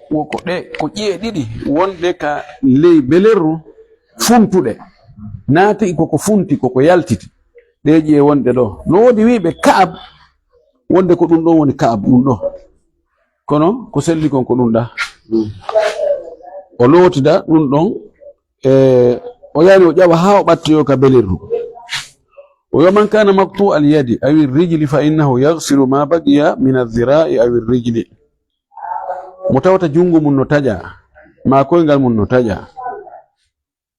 wo ko ɗe, ko ƴi'e ɗiɗi wonɗe ka ley belerru funtuɗe. Naati koko funti, koko yaltiti. Ɗe ƴi'e wonɗe ɗo. No woodi wi'ɓe Ka'ab, wonde ko ɗum ɗon woni Ka'ab, ɗum ɗo. Kono ko selli kon ko ɗum ɗa. O lootida ɗum ɗon, e o yani o ƴawa haa o ɓattoyo ka belerru. O yo man kana maqtu al yadi awi rijli fa innahu yaghsilu ma baqiya min adh-dhira'i awi rijli. Mo tawata junngo mum no taƴa, maa koyngal mum no taƴa,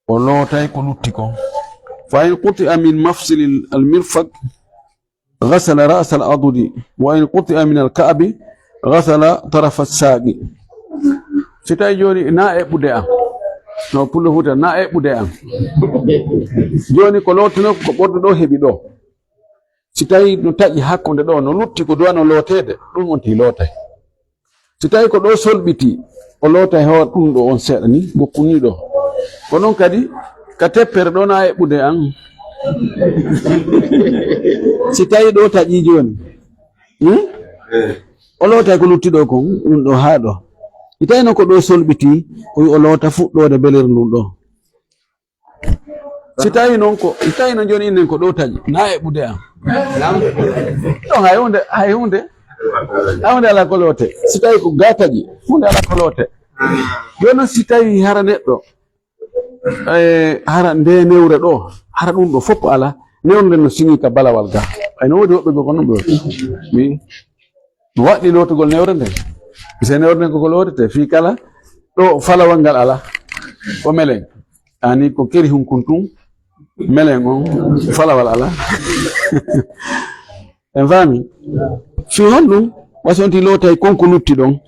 o lootay ko lutti kon. Fa in quti'a min mafsili al-mirfaq, ghasala ra'sa al-adudi, wa in quti'a min al-ka'bi, ghasala tarafa as-saqi. Si tawi jooni na eɓɓude am, no Pullo Fuuta, na eɓɓude am. Jooni ko lootuno ko ɓorɗo ɗo heɓi ɗo. Si tawi no taƴi hakkunde ɗo, no lutti ko duwano looteede, ɗum on ti lootay. Si tawi ko ɗo solɓiti, o lootay hoore ɗum ɗo on seeɗa ni, gokkuni ɗo. Ko noon kadi, ka teppere ɗo na eɓɓude an. Si tawi ɗo taƴi jooni, hmm? O lootay ko lutti ɗo kon, ɗum ɗo haa ɗo. Si tawi noon ko ɗo solɓiti, o wi o loota fuɗɗoode beler ndun ɗo. Si tawi noon ko, si tawi noon jooni innen ko ɗo taƴi, na eɓɓude am. Ɗon hay hunde, hay hunde. A hunde alaa ko loote. Si tawi ko gaa taƴi, hunde alaa ko loote. Jooni noon si tawi hara neɗɗo, eh, hara nde newre ɗo, hara ɗum ɗo fof alaa, newre nden no siŋi ka balawal gaa. Ay no woodi woɓɓe goo ko noon ɓe waɗi. Mi waɗi lootugol newre nden. Se newre nden koko lootete fii kala ɗo falawal ngal alaa. Ko melen. Ani ko keri hunkun tun, melen on, falawal alaa. En faami? Fii honɗum? Ɓay si on ti lootay kon ko lutti ɗon.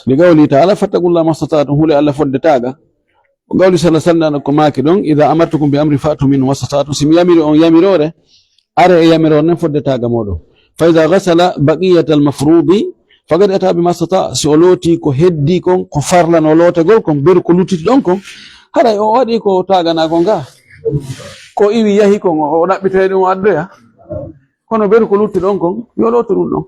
Li qawli ta'ala, "Fattaqullaha mastata'tum", hule Allah fodde taaga. O qawli sallallahu alaihi wasallam ko maaki ɗon, "Idha amartukum bi amrin fa'tu minhu mastata'tum." Si mi yamiri on yamiroore, are e yamiroore nden fodde taaga mooɗon. "Fa idha ghasala baqiyatal mafrudi, faqad ata bima stata." Si o looti ko heddi kon, ko farlano lootagol kon, beru ko luttiti ɗon kon, haray o waɗi ko taaganaa kon gaa. Ko iwi yahi kon, o, o ɗaɓɓitoy ɗum o addoya. Kono beru ko lutti ɗon kon, yo lootu ɗum ɗon.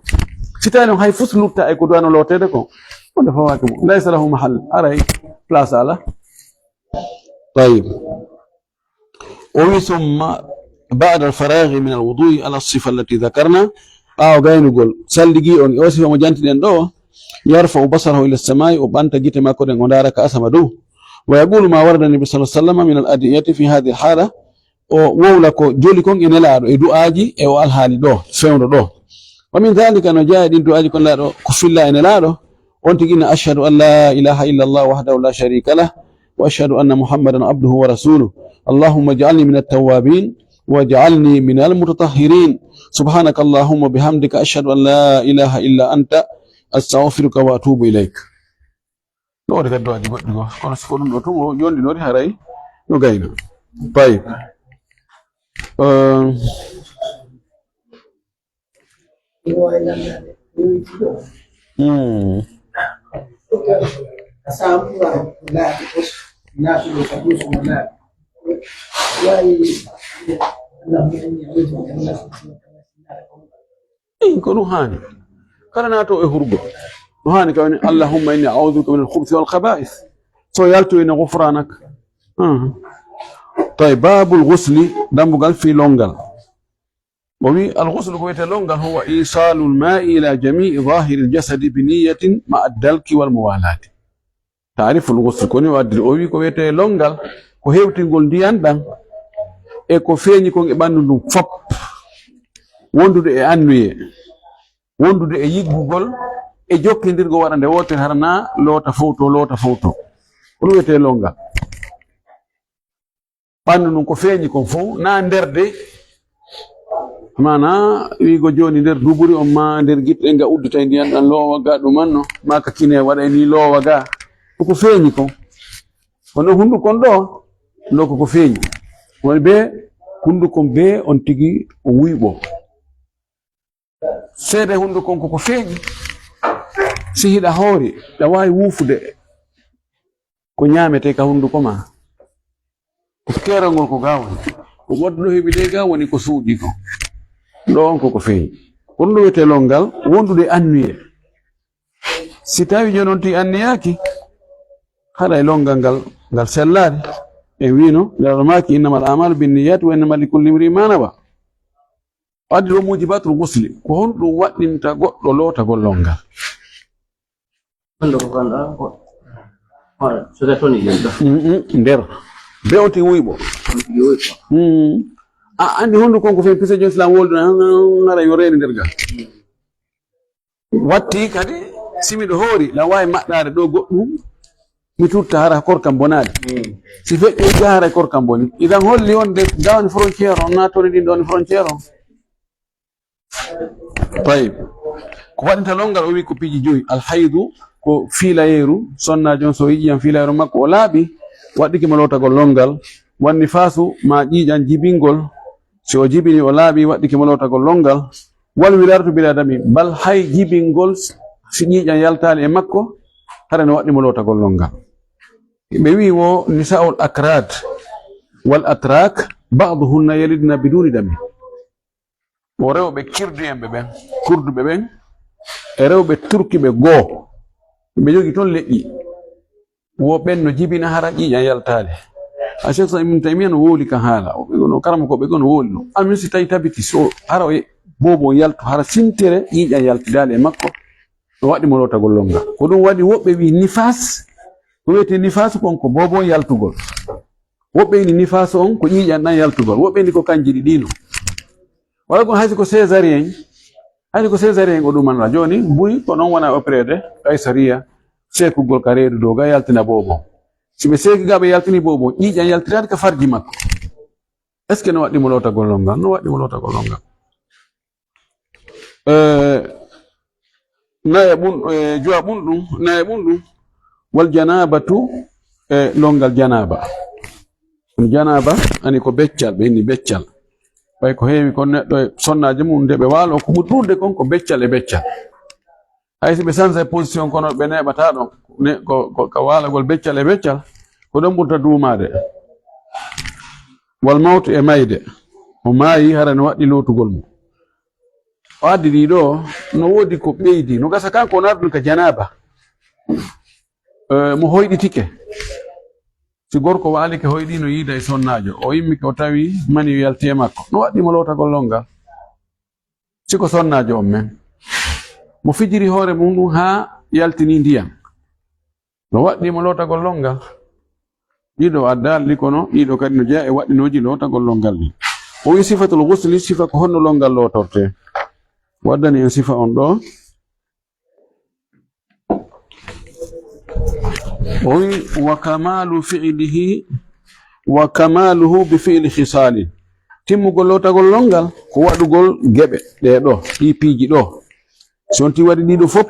Si tawi noon hay fus lutta e ko duwano looteede kon, wonde fawaaki mo. Laysa lahu mahal, aray place alaa. Tayyib. O wi, "Summa ba'da al-faraghi min al-wudu'i ala sifa allati dhakarna." Ɓaawo gaynugol, salligi on e o sifa mo jantiɗen ɗo, "yarfa'u basarahu ila samai", o ɓanta gite makko ɗen, o ndaara ka asama dow. "Wa yaqulu ma warada nabi sallallahu alaihi wasallam min al-adiyati fi hadhihi al-hala." O wowla ko joli kon e Nelaaɗo, e du'aaji, e o alhaali ɗo, fewndo ɗo. "Wa min dhalika", no jeyaa e ɗin du'aaji kon laaɗo, ko filla e Nelaaɗo, on tigi na, "Ashhadu an la ilaha illa Allah wahdahu la sharika lah, wa ashhadu anna Muhammadan abduhu wa rasuluh. Allahumma ij'alni min at-tawwabin, wa ij'alni min al-mutatahhirin. Subhanaka Allahumma bihamdika, ashhadu an la ilaha illa anta, astaghfiruka wa atubu ilayk." No woodi kadi du'aaji goɗɗi goo. Kono si ko ɗum ɗo tun o yondinori haray no gayna. Tayyib. Eh, hmm. Eyi, ko ɗum haani. Kala naato e hurgo. Ɗum haani ka woni, "Allahumma inni a'udhu bika min al-khubuthi wal khaba'ith." So yaltu ene ghufranak. Aha. Tawi babul ghusli, dambugal fii longal. O wi, "Al ghuslu ko wiyetee longal, huwa isalul ma'i ila jami'i zahiril jasadi bi niyyatin ma'a dalki wal muwalati." Taariful ghusl, ko ni o addiri. O wi ko wiyetee longal, ko hewtingol ndiyan ɗan e ko feeñi kon e ɓanndu ndun fop, wondude e annuye, wondude e yiggugol, e jokkindirgol waɗa nde wootere, hara na loota fowto, loota fowto. Ko ɗum wiyetee longal. Ɓanndu ndun ko feeñi kon fow, na nder de. Maana wiigo jooni nder duburi on ma nder gitte nga udditay ndiyan ɗan loowa ga ɗumanno, ma ka kine waɗay ni loowa ga. Ko ko feeñi kon. Kono hunduko on ɗo, ɗo ko ko feeñi. Woni be hunduko on be on tigi o wuyɓo. Seede hunduko on ko ko feeñi. Si hiɗa hoori, ɗa waawi wuufude ko ñaametee ka hunduko ma. Ko keerol ngol ko ga woni. Ko ɓoddo heɓi de ga woni ko suuɗi ko. Ɗo on ko ko feeñi. Ko ɗum ɗo wiyetee longal, wondude anniye. Si tawi jooni on ti anniyaaki, haɗa e longal ngal, ngal sellaani. En wiino, Nelaaɗo maaki, "Innamal a'malu binniyati wa innama likulli imri'in ma nawa." O addi ɗo muujibatul ghusli. Ko honɗum waɗɗinta goɗɗo lootagol longal? Honɗo ko gonɗo? Ko, ko, so tawi toon e nder ɗo. Mm, mm, nder. Be on tigi wuyɓo. On tigi wuyɓo. Mm. A anndi honɗum kon ko fen pise jooni Islam woldu na, ngara yo reeni nder ga. Watti kadi, si miɗo hoori, na waawi maɗɗaade ɗo goɗɗum, mi tutta hara korkam bonaali. Mm. Si feƴƴi ga hara korkam boni. Idan holli on de, ga woni frontière on, na toon e ɗin ɗo woni frontière on. Tayyib. Ko waɗinta longal, o wi ko piiji joyi. Alhaydu, ko fiilayeeru, sonnaajo on so yiƴi yan fiilayeeru makko, o laaɓi, waɗɗike mo lootagol longal. Wan nifaasu, ma ƴiiƴan jibingol, si o jibini o laaɓi, waɗɗike mo lootagol longal. Wal wilaadatu bilaa dami, bal hay jibingol si ƴiiƴan yaltaali e makko, hara no waɗɗi mo lootagol longal. Ɓe wi wo nisaa'ul akraad wal atraak, ba'duhunna yalidna biduuni dami. Wo rewɓe kirdu'en ɓe ɓen, kurduɓe ɓen, e rewɓe turkiɓe goo. Ɓe jogi toon leƴƴi. Wo ɓen no jibina hara ƴiiƴan yaltaali. A Cheikh Islam Ibn Taymiyyah no wowli kan haala. O ɓe gono, karamokooɓe goo no wowli ɗum. Amin si tawi tabiti so hara o ye-, Boobo on yaltu, hara sintere ƴiiƴan yaltidaali e makko, no waɗɗi mo lootagol lonngal. Ko ɗum waɗi woɓɓe wi'i nifaas, ko wiyetee nifaas kon ko boobo on yaltugol. Woɓɓe inni nifaas on ko ƴiiƴan ɗan yaltugol. Woɓɓe inni ko kanji ɗiɗi no. Wala kon haysi ko césarien, haysi ko césarien o ɗumanra. Jooni buy ko non wona opérede Kaysariya, seekugol ka reedu dow ga yaltina boobo. Si ɓe seeki ga ɓe yaltini boobo, ƴiiƴan yaltiraade ka farji makko. Est-ce que no waɗɗi mo lootagol lonngal? No waɗɗi mo lootagol lonngal. Eh, naye ɓun, eh, jowa ɓun ɗum, naye ɓun ɗum, wal janabatu, eh, lonngal janaba. Janaba ani ko beccal, ɓe inni beccal. Ɓay ko heewi kon neɗɗo e sonnaajo mum nde ɓe waalo, ko ɓuri ɗuuɗude kon ko beccal e beccal. Hay si ɓe sansa position kono ɓe neeɓata ɗon. Ne, ko, ko ka waalagol beccal e beccal, ko ɗon ɓurta duumaade. Wal mawtu e mayde. O maayi hara no waɗɗi lootugol mo. O addi ɗi ɗo, no woodi ko ɓeydi. No gasa kanko o naatun ka janaba. Eh, mo hoyɗitike. Si gorko waalike hoyɗi no yiida e sonnaajo. O immike o tawi mani yalti e makko. No waɗɗi mo lootagol lonngal. Si ko sonnaajo on men. Mo fijiri hoore mum ɗum haa yaltini ndiyam. No waɗɗi mo lootagol lonngal. Ɗiɗo addaali ɗi kono, ɗiɗo kadi no jeyaa e waɗɗinooji lootagol lonngal ɗin. O wi sifatul ghusli, sifa ko honno lonngal lootorte. Waddani en sifa on ɗo. O wi wa kamalu fi'lihi, wa kamaluhu bi fi'li khisali. Timmugol lootagol lonngal ko waɗugol geɓe ɗe ɗo, ɗi piiji ɗo. Si on ti waɗi ɗiɗo fof,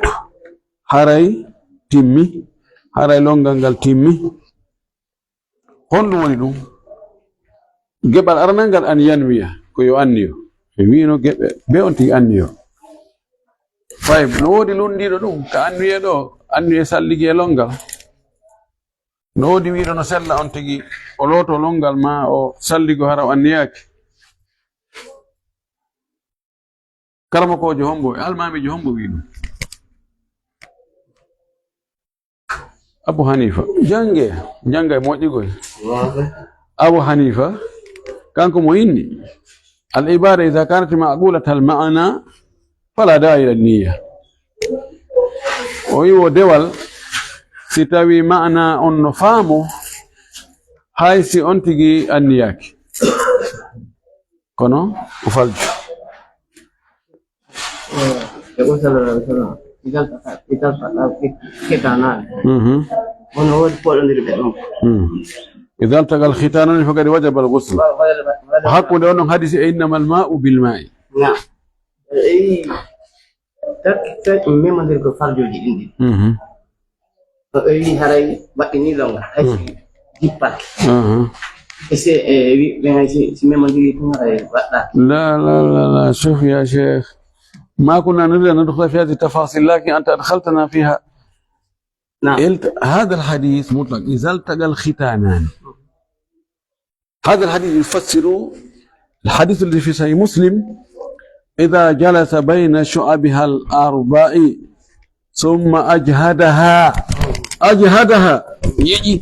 haray timmi, haray lonngal ngal timmi. Honɗum woni ɗum? Geɓal aranal ngal an yanwiya, ko yo anniyo. Ɓe wiino geɓe, be on tigi anniyo. Fay, no woodi lundiiɗo ɗum, ka anniye ɗo, anniye salligi e lonngal. No woodi wiiɗo no sella on tigi, o looto lonngal ma, o salligo hara o anniyaaki. Karamokoojo hombo, e almaamiijo hombo wi'i ɗum? Abu Hanifa. Jannge, jannga e moƴƴugol. Abu Hanifa, kanko mo inni, al ibada idha kanat ma'qulata al ma'na, fala da'a ila niyya. O wi wo dewal, si tawi ma'na on no faamo, hay si on tigi anniyaaki. Kono o falju. E o sallallahu alaihi wasallam, idal taqa, idal taqa khit-, khitanani. Mhm. Ono wodi poɗondiri ɓe ɗon. Mhm. Idal taqa al khitanani faqad wajaba al ghusl. Wa-, wajaba, wajaba. Hakkunde on ɗon hadisi e innamal ma'u bil ma'i. Na. Eyi, tak, tak, memondir ko farjoji ɗin ɗin. Mhm. O wi haray waɗɗini lonngal, hay si jippaaki. Mhm. E se, e, wi, ɓen hay si, si memondiri tun haray waɗɗaaki. لا، لا، لا، لا. شوف يا شيخ، ما كنا نريد أن ندخل في هذه التفاصيل، لكن أنت أدخلتنا فيها. نعم. الت-، هذا الحديث مطلق، إذا التقى الختانان. هذا الحديث يفسر الحديث الذي في صحيح مسلم: إذا جلس بين شعبها الأربع ثم أجهدها، أجهدها، يجي.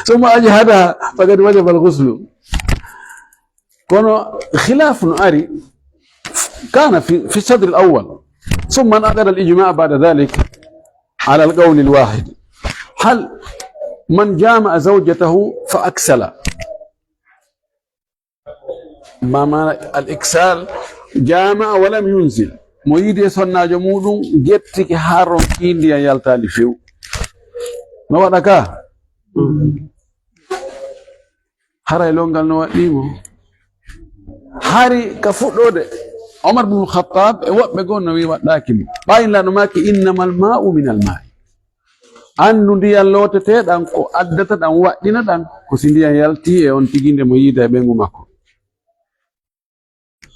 ثم أجهدها فقد وجب الغسل. Kono khilaf no ari, كان في، في الصدر الأول، ثم انعقد الإجماع بعد ذلك على القول الواحد. هل من جامع زوجته فأكسل، ما معنى الإكسال؟ جامع ولم ينزل. Mo yiidi e sonnaajo muuɗum, gettike haa ronki ndiyam yaltaali few. No waɗa ka? Haray lonngal no waɗɗii mo. Hari ka fuɗɗoode, Omar bin Khattab e woɓɓe goo no wi'i waɗɗaaki mo. Ɓay Laaɗo maaki: "Innamal ma'u minal ma'i." Anndu ndiyan looteteeɗan ko addata ɗan, waɗɗina ɗan, ko si ndiyan yaltii e on tigi nde mo yiida e ɓeyngu makko.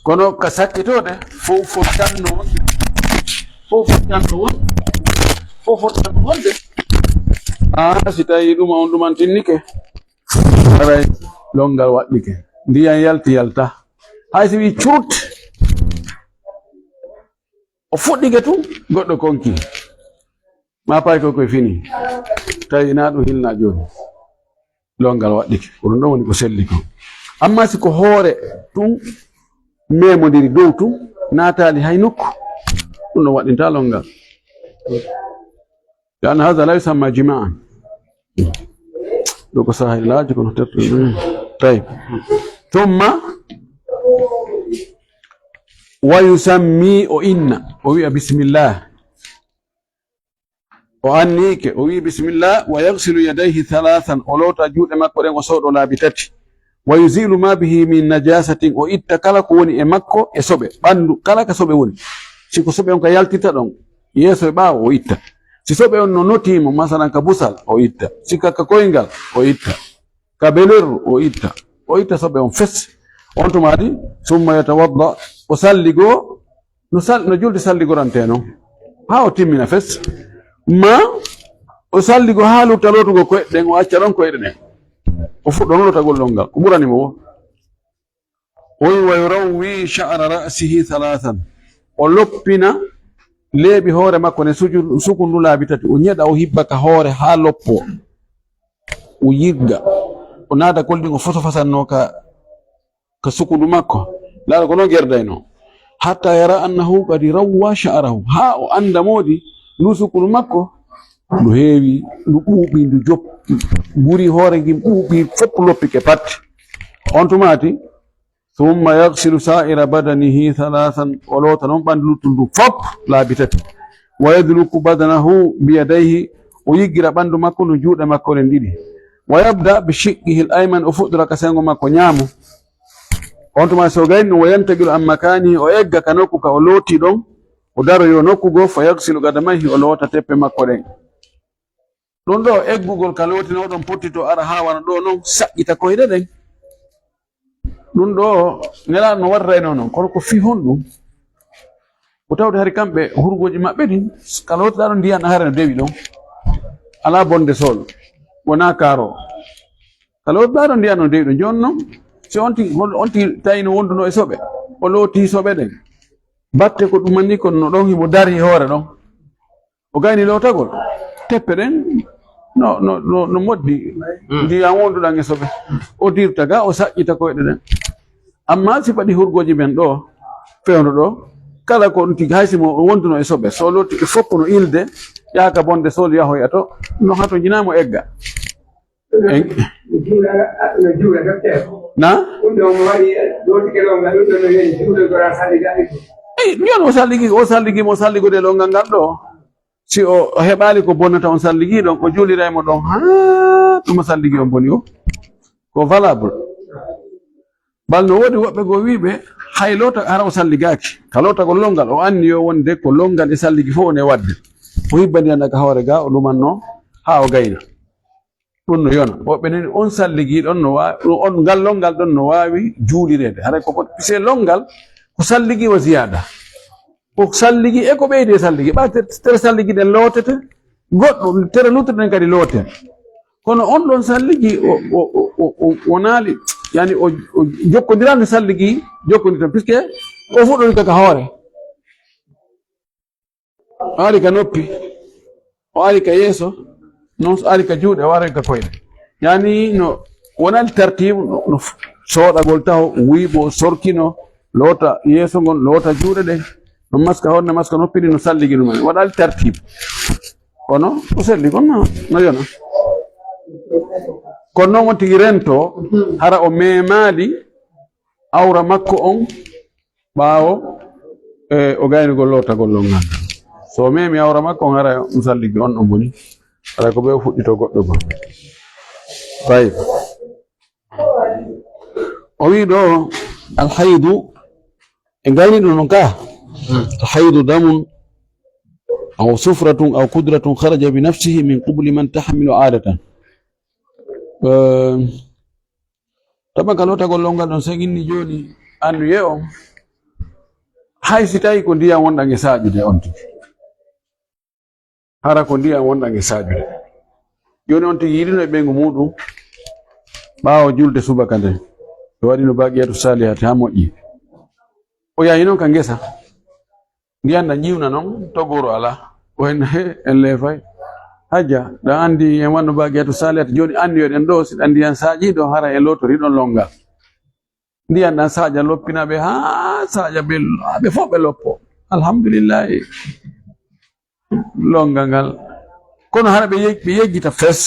Kono ka sakkitoode, fow fottanno wonde, fow fottanno wonde, fow fottanno wonde. Ah, si tawii ɗum on ɗumantinnike, haray lonngal waɗɗike. Ndiyan yalti yalta. Hay si wii curut, o fuɗɗike tun, goɗɗo konki. Ma paay ko koye fini. Tawi ina ɗum hilna jooni. Lonngal waɗɗike. Ko ɗum ɗon woni ko selli kon. Amma si ko hoore tun memondiri dow tun, naataali hay nokku, ɗum no waɗinta longal. Li anna haza la yusamma jimaan. Ɗo ko sahil laaji kono tertuɗe. Tayyib. Thumma wa yusammi, o inna, o wi'a bismillah. O anniike, o wi'i bismillah, wa yaghsilu yadayhi thalathan, o loota juuɗe makko ɗen, o sooɗo laabi tati. Wa yuzilu ma bihi min najasatin, o itta kala ko woni e makko e soɓe, ɓandu kala ka soɓe woni. Si ko soɓe on ka yaltita ɗon, yeeso e ɓaawo o itta. Si soɓe on no notii mo, masalan ka busal, o itta. Si ka, ka koyngal, o itta. Ka belerru, o itta. O itta soɓe on fes. On tumaati, summa yatawadda, o salligoo, no sal-, no julde salligorantee non. Haa o timmina fes. Ma, o salligoo haa lutta lootugol koyɗe ɗen, o acca ɗon koyɗe ɗen. O fuɗɗoo non lootagol ɗon ngal. Ko ɓurani mo wo. O wi, "Wa yurawwi sha'ra ra'sihi thalathan." O loppina leeɓi hoore makko ne sujud, sukundu laabi tati. O ñeɗa, o hibba ka hoore haa loppoo. O yigga. O naada kolɗin o foso fasannoo ka, ka sukundu makko. Laara ko non gerdaynoo. Hatta yara annahu qad rawwa sha'rahu. Haa o annda moodi, ndu sukundu makko, ndu heewi, ndu ɓuuɓi, ndu jop-, guri hoore ngin ɓuuɓi, fof loppike pat. On tumaati, Thumma yaghsilu sa'ira badanihi thalathan, o loota non ɓandu luttundu fof laabi tati. Wa yadluku badanahu biyadayhi, o yiggira ɓandu makko ndu juuɗe makko ɗen ɗiɗi. Wa yabda bi shiqqihi al-ayman, o fuɗɗora ka sengo makko ñaamo. On tuma so gayni ɗum, wa yantaqilu an makanihi, o egga ka nokku ka o looti ɗon, o daroyo nokku goo, fa yaghsilu qadamayhi, o loota teppe makko ɗen. Ɗum ɗo eggugol ka lootinooɗon pottitoo ara haa wano ɗo non saƴƴita koyɗe ɗen. Ɗum ɗo Nelaaɗo no waɗiraynoo non, kono ko fii honɗum? Ko tawde hari kamɓe hurgooji maɓɓe ɗin, ka lootiɗaa ɗon ndiyan hare no dewi ɗon. Alaa bonde sool, wonaa kaaroo. Ka lootiɗaa ɗon ndiyan no dewi ɗon. Jooni non, si on tigi, on tigi tawi no wondunoo e soɓe, o looti soɓe ɗen. Batte ko ɗum anni kon no ɗon himo dari hoore ɗon. O gayni lootagol. Teppe ɗen no, no, no, no moddi. Mm. Ndiyan wonduɗan e soɓe. O dirta ga, o saƴƴita koyɗe ɗen. Amma si faɗi hurgooji men ɗo, fewndo ɗo, kala ko on tigi, hay si mo wonduno e soɓe, so lotti e fof no ilde, yaaka bonde sol yahoya to, no hato jinaa mo egga. En- Juula, no juula, docteur. Na? Ɗum ɗo mo waɗi, lootike ɗo, ngal ɗum ɗo no weli, juula gora salli gaɗi. Eyi, jooni o salligi, o salligi mo salligude longal ngal ɗo. Si o, o heɓaali ko bonnata on salligi ɗon, o juuliray mo ɗon, haa tuma salligi on boni o. Ko valable. Bal no woodi woɓɓe goo wiiɓe, hay loota hara o salligaaki. Ka lootagol longal, o anni yo wonde ko longal e salligi fof woni e waɗde. O hibbani anda ka hoore ga, o ɗumanno, haa o gayna. Ɗum no yona. Woɓɓe nani on salligi ɗon no waawi, on ngal longal ɗon no waawi juulireede. Haray ko foti, se longal ko salligi wa ziyaada. Ko salligi e ko ɓeydi e salligi. Ɓa te-, tere salligi ɗen lootete, goɗɗo, tere luttuɗe ɗen kadi loote. Kono on ɗon salligi o, o, o, o, o wonaali, yani o, o jokkondirani salligi, jokkondiri tan, puisque o fuɗɗori ka, ka hoore. O ari ka noppi, o ari ka yeeso, non so ari ka juuɗe, o ari ka koyɗe. Yani no wonani tartibu, no, no f-, soɗagol taho, wiiɓo, sorkino, loota yeeso ngon, loota juuɗe ɗen, no maska honde, maska noppi ɗin, no salligi ɗum en. Waɗali tartibu. Kono o selli kon no, no yona. Kono non on tigi rento, hara o memaali awra makko on, ɓaawo, e, o gaynugol lootagol longal. So o memi awra makko on, haray on salligi on ɗon boni. Haray ko ɓe o fuɗɗito goɗɗo goo. Tayyib. O wi ɗo, alhaydu, e gayni ɗum non ka? Alhaydu damun, aw sufratun, aw kudratun kharaja bi nafsihi min qubuli man tahmilu adatan. Eh, Tawa ka lootagol longal ɗon, sen inni jooni annuye on, hay si tawi ko ndiyan wonɗan e saaƴude on tigi. Hara ko ndiyan wonɗan e saaƴude. Jooni on tigi yiɗino e ɓeyngu muuɗum, ɓaawo julde subaka nden, ɓe waɗino baqiyatu salihati haa moƴƴi. O yahi non ka ngesa. Ndiyan ɗan ƴiwna non, togoro alaa. O henna, he, en leefay. Hajja, ɗan anndi en wanno baqiyatu salihati. Jooni anniyoɗen ɗo, si ɗan ndiyan saaƴi ɗo, hara en lootori ɗon longal. Ndiyan ɗan saaƴa loppina ɓe, haa saaƴa ɓe, ɓe fof ɓe loppo. Alhamdulillahi. Longal ngal. Kono hara ɓe yej-, ɓe yejjita fes.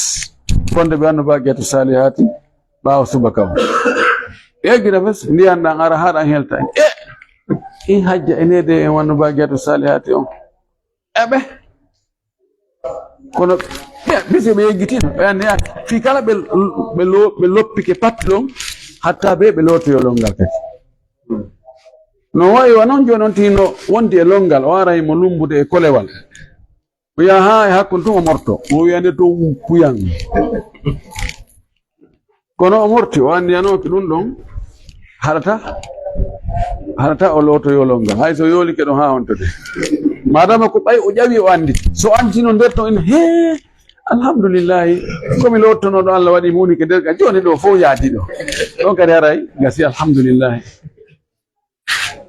Wonde ɓe wanno baqiyatu salihati ɓaawo subaka on. Ɓe yejjita fes, ndiyan ɗan ara haa ɗan helta. E, in hajja enede en wanno baqiyatu salihati on. Eɓe. Kono ɓe, bisi ɓe yejjitino, ɓe anndi, ah, fii kala ɓe, ɓe lo-, ɓe loppike pattu ɗon, hatta ɓe, ɓe lootoyo longal kadi. No wayi wa non jooni on tino wondi e longal, o aray mo lumbude e kolewal. O yaha haa e hakkunde tun o morto. O wiya nde to kuyan. Kono o morti, o anndiyanooki ɗun ɗon, haɗata, haɗata o lootoyo longal. Hay so yoolike ɗon haa hontude. Madama ko ɓay o ƴawi o anndi. So anndino nder ton en, hee, alhamdulillahi, ko mi loottonooɗo Allah waɗi mi woni ke nder ka. Jooni ɗo fof yaadi ɗo. Ɗon kadi haray gasi, alhamdulillahi.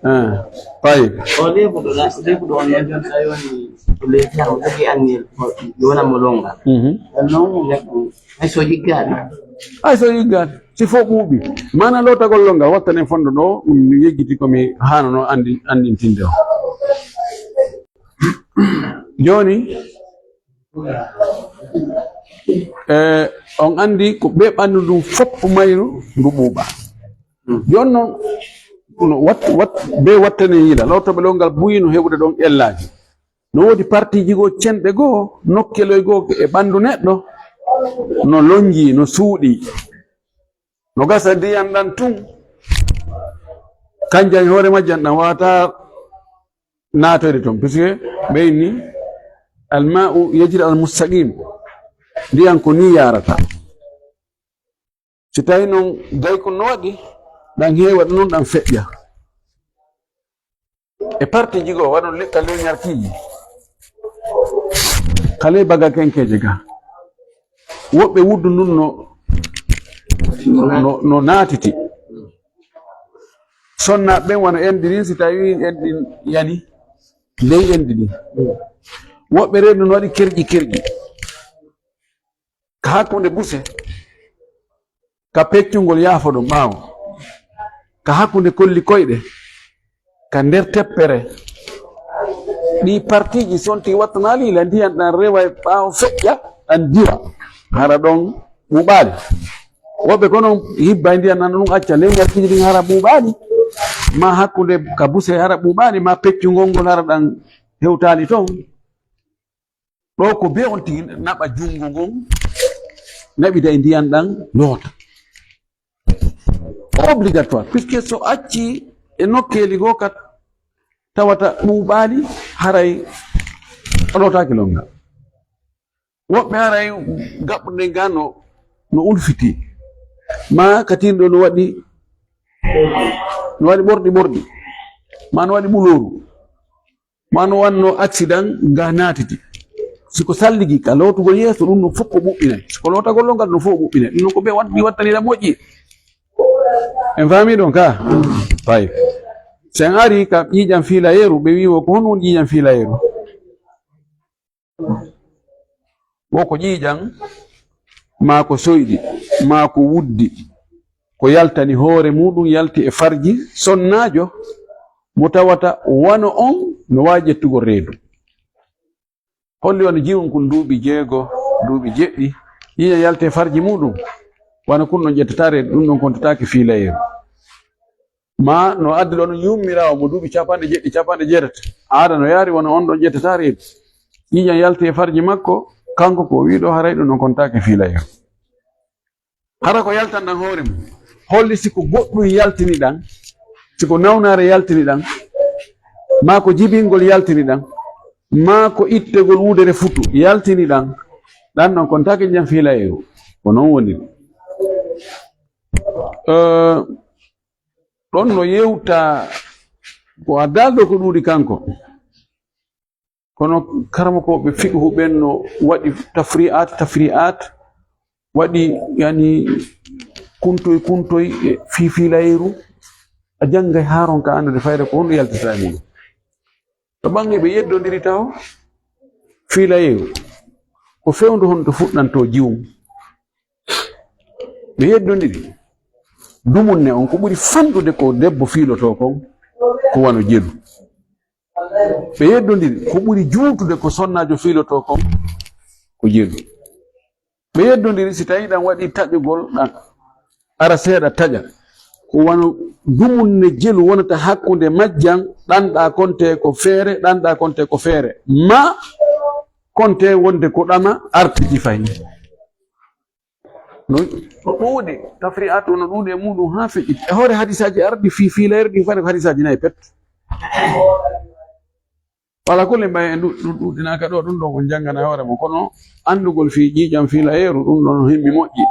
Ah, tayyib. O leefu ɗo, leefu ɗo on non, jon tawi woni ko leefi, hara o jogii anniyel ko yonamo longal. Mhm. Ɗon non, neɗɗo, hay so jiggaani. Hay so jiggaani. Si fof ɓuuɓi. Maana lootagol longal, wattanen fondo ɗo, ɗum yejjiti ko mi haanano anndi-, anndintinde o. Jooni, Eh, on anndi ko ɓe ɓanndu ndun fof mayru ndu ɓuuɓa. Jooni non, no wat-, wat-, ɓe wattane yiila, lawtoɓe longal buyi no heɓude ɗon ellaaji. No woodi partiiji goo cenɗe goo, nokkeloy goo e ɓanndu neɗɗo, no lonjii, no suuɗii. No gasa ndiyan ɗan tun, kanjan e hoore majjan ɗan waawataa naatoyde ton, puisque ɓe inni, "Alma'u yajri al mustaqim." Ndiyan ko ni yaarata. Si tawi non daykun no waɗi, ɗan heewa ɗun non ɗan feƴƴa. E partiiji goo, waɗon le-, ka ley ñarkiiji. Ka ley baga kenkeeje ga. Woɓɓe wuddu ndun no, no, no naatiti. Sonnaaɓe ɓen wano enɗi ɗin, si tawi enɗi ɗin yani, ley enɗi ɗin. Woɓɓe reedu no waɗi kerƴi kerƴi. Ka hakkunde buse, ka peccungol yaafo ɗon ɓaawo, ka hakkunde kolli koyɗe, ka nder teppere. Ɗi partiiji sonti wattanaali ila ndiyan ɗan rewa e ɓaawo feƴƴa ɗan diwa. Hara ɗon ɓuuɓaali. Woɓɓe ko non hibba e ndiyan ɗan ɗum acca ley ngartiiji ɗin hara ɓuuɓaali. Ma hakkunde ka buse hara ɓuuɓaali, ma peccungol ngol hara ɗan hewtaali ton. Ɗo ko be on tigi naɓa junngo ngon, naɓida e ndiyan ɗan loota. Obligatoire, puisque so acci e nokkeeli goo kat tawata ɓuuɓaali, haray o lootaaki longal. Woɓɓe haray gaɓɓude ngan no, no ulfiti. Ma katin ɗo no waɗi, no waɗi ɓorɗi ɓorɗi. Ma no waɗi ɓulooru. Ma no wanno accident ga naatiti. Si ko salligi ka lootugol yeeso, ɗum no fof ko ɓuɓɓinay. Si ko lootagol longal, ɗum fof ɓuɓɓinay. Ɗum no ko ɓe wat-, mi wattani ɗam moƴƴi. En faami ɗon ka? Tawi. Si en ari ka ƴiiƴam fiilayeeru, ɓe wi'i wo ko honɗum ƴiiƴam fiilayeeru? Wo ko ƴiiƴam, maa ko soyɗi, maa ko wuddi, ko yaltani hoore muuɗum, yalti e farji sonnaajo mo tawata wano on no waawi ƴettugol reedu. Holli wano jiwum kun duuɓi jeego, duuɓi jeɗɗi, ƴiiƴam yalti e farji muuɗum, wano kun ɗon ƴettata reedu, ɗum ɗon kontataake fiilayeeru. Ma no addi ɗon yummiraawo mo duuɓi capanɗe jeɗɗi, capanɗe jeetati. Aada no yaari wano on ɗon ƴettata reedu. Ƴiiƴam yalti e farji makko, kanko ko o wi'i ɗo haray ɗum ɗon kontaake fiilayeeru. Hara ko yaltan ɗan hoore mum. Holli si ko goɗɗum yaltini ɗan, si ko nawnaare yaltini ɗan, maa ko jibingol yaltini ɗan, maa ko ittegol wudere futu yaltini ɗan, ɗan ɗon kontaake ƴiiƴam fiilayeeru. Ko non woniri. Eh, ɗon no yewta ko a daalɗo ko ɗuuɗi kanko. Kono karamokooɓe fiqhu ɓen no waɗi tafri'at, tafri'at, waɗi, yani, kuntoy, kuntoy e fiifiilayeeru. A janngay haa ronka anndude fayda ko honɗum yaltata e mum. To ɓannge ɓe yeddondiri taho, fiilayeeru, ko fewndo honto fuɗɗanto jiwum. Ɓe yeddondiri. Dumunne on, ko ɓuri fanɗude ko debbo fiilotoo kon, ko wano jelu. Ɓe yeddondiri, ko ɓuri juutude ko sonnaajo fiilotoo kon, ko jelu. Ɓe yeddondiri, si tawii ɗan waɗii taƴugol, ɗan ara seeɗa taƴa. Ko wano dumunne jelu wonata hakkunde majjan, ɗan ɗa konte ko feere, ɗan ɗa konte ko feere. Ma konte wonde ko ɗama artiji fay. No, no ɗuuɗi, tafri'aatu no ɗuuɗi e muɗum haa feƴƴi. E hoore hadisaaji arɗi fii fiilayru ɗin fare ko hadisaaji nayi pet. Wala kulle mbaye en ɗu-, ɗum ɗuuɗinaaka ɗo, ɗum ɗon on janngana hoore mo. Kono anndugol fii ƴiiƴam fiilayeeru, ɗum ɗon himmi moƴƴi.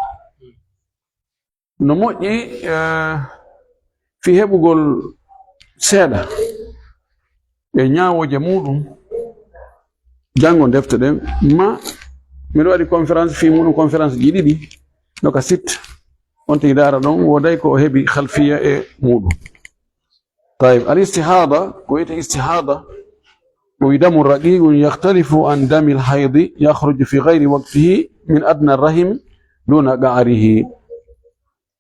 No moƴƴi, eh, fii heɓugol seeɗa e ñaawooje muɗum, janngo defte ɗen, ma miɗo waɗi conférence fii muɗum, conférence ji ɗiɗi, no ka site, on tigi daara ɗon, wooday ko o heɓi khalfiya e muɗum. Tayib, al istihada, ko wiyete istihada, ko wi damu raqiqun yaxtalifu an damil haydi yaxruju fi gayri waqtihi min adna rahim duna qa'rihi.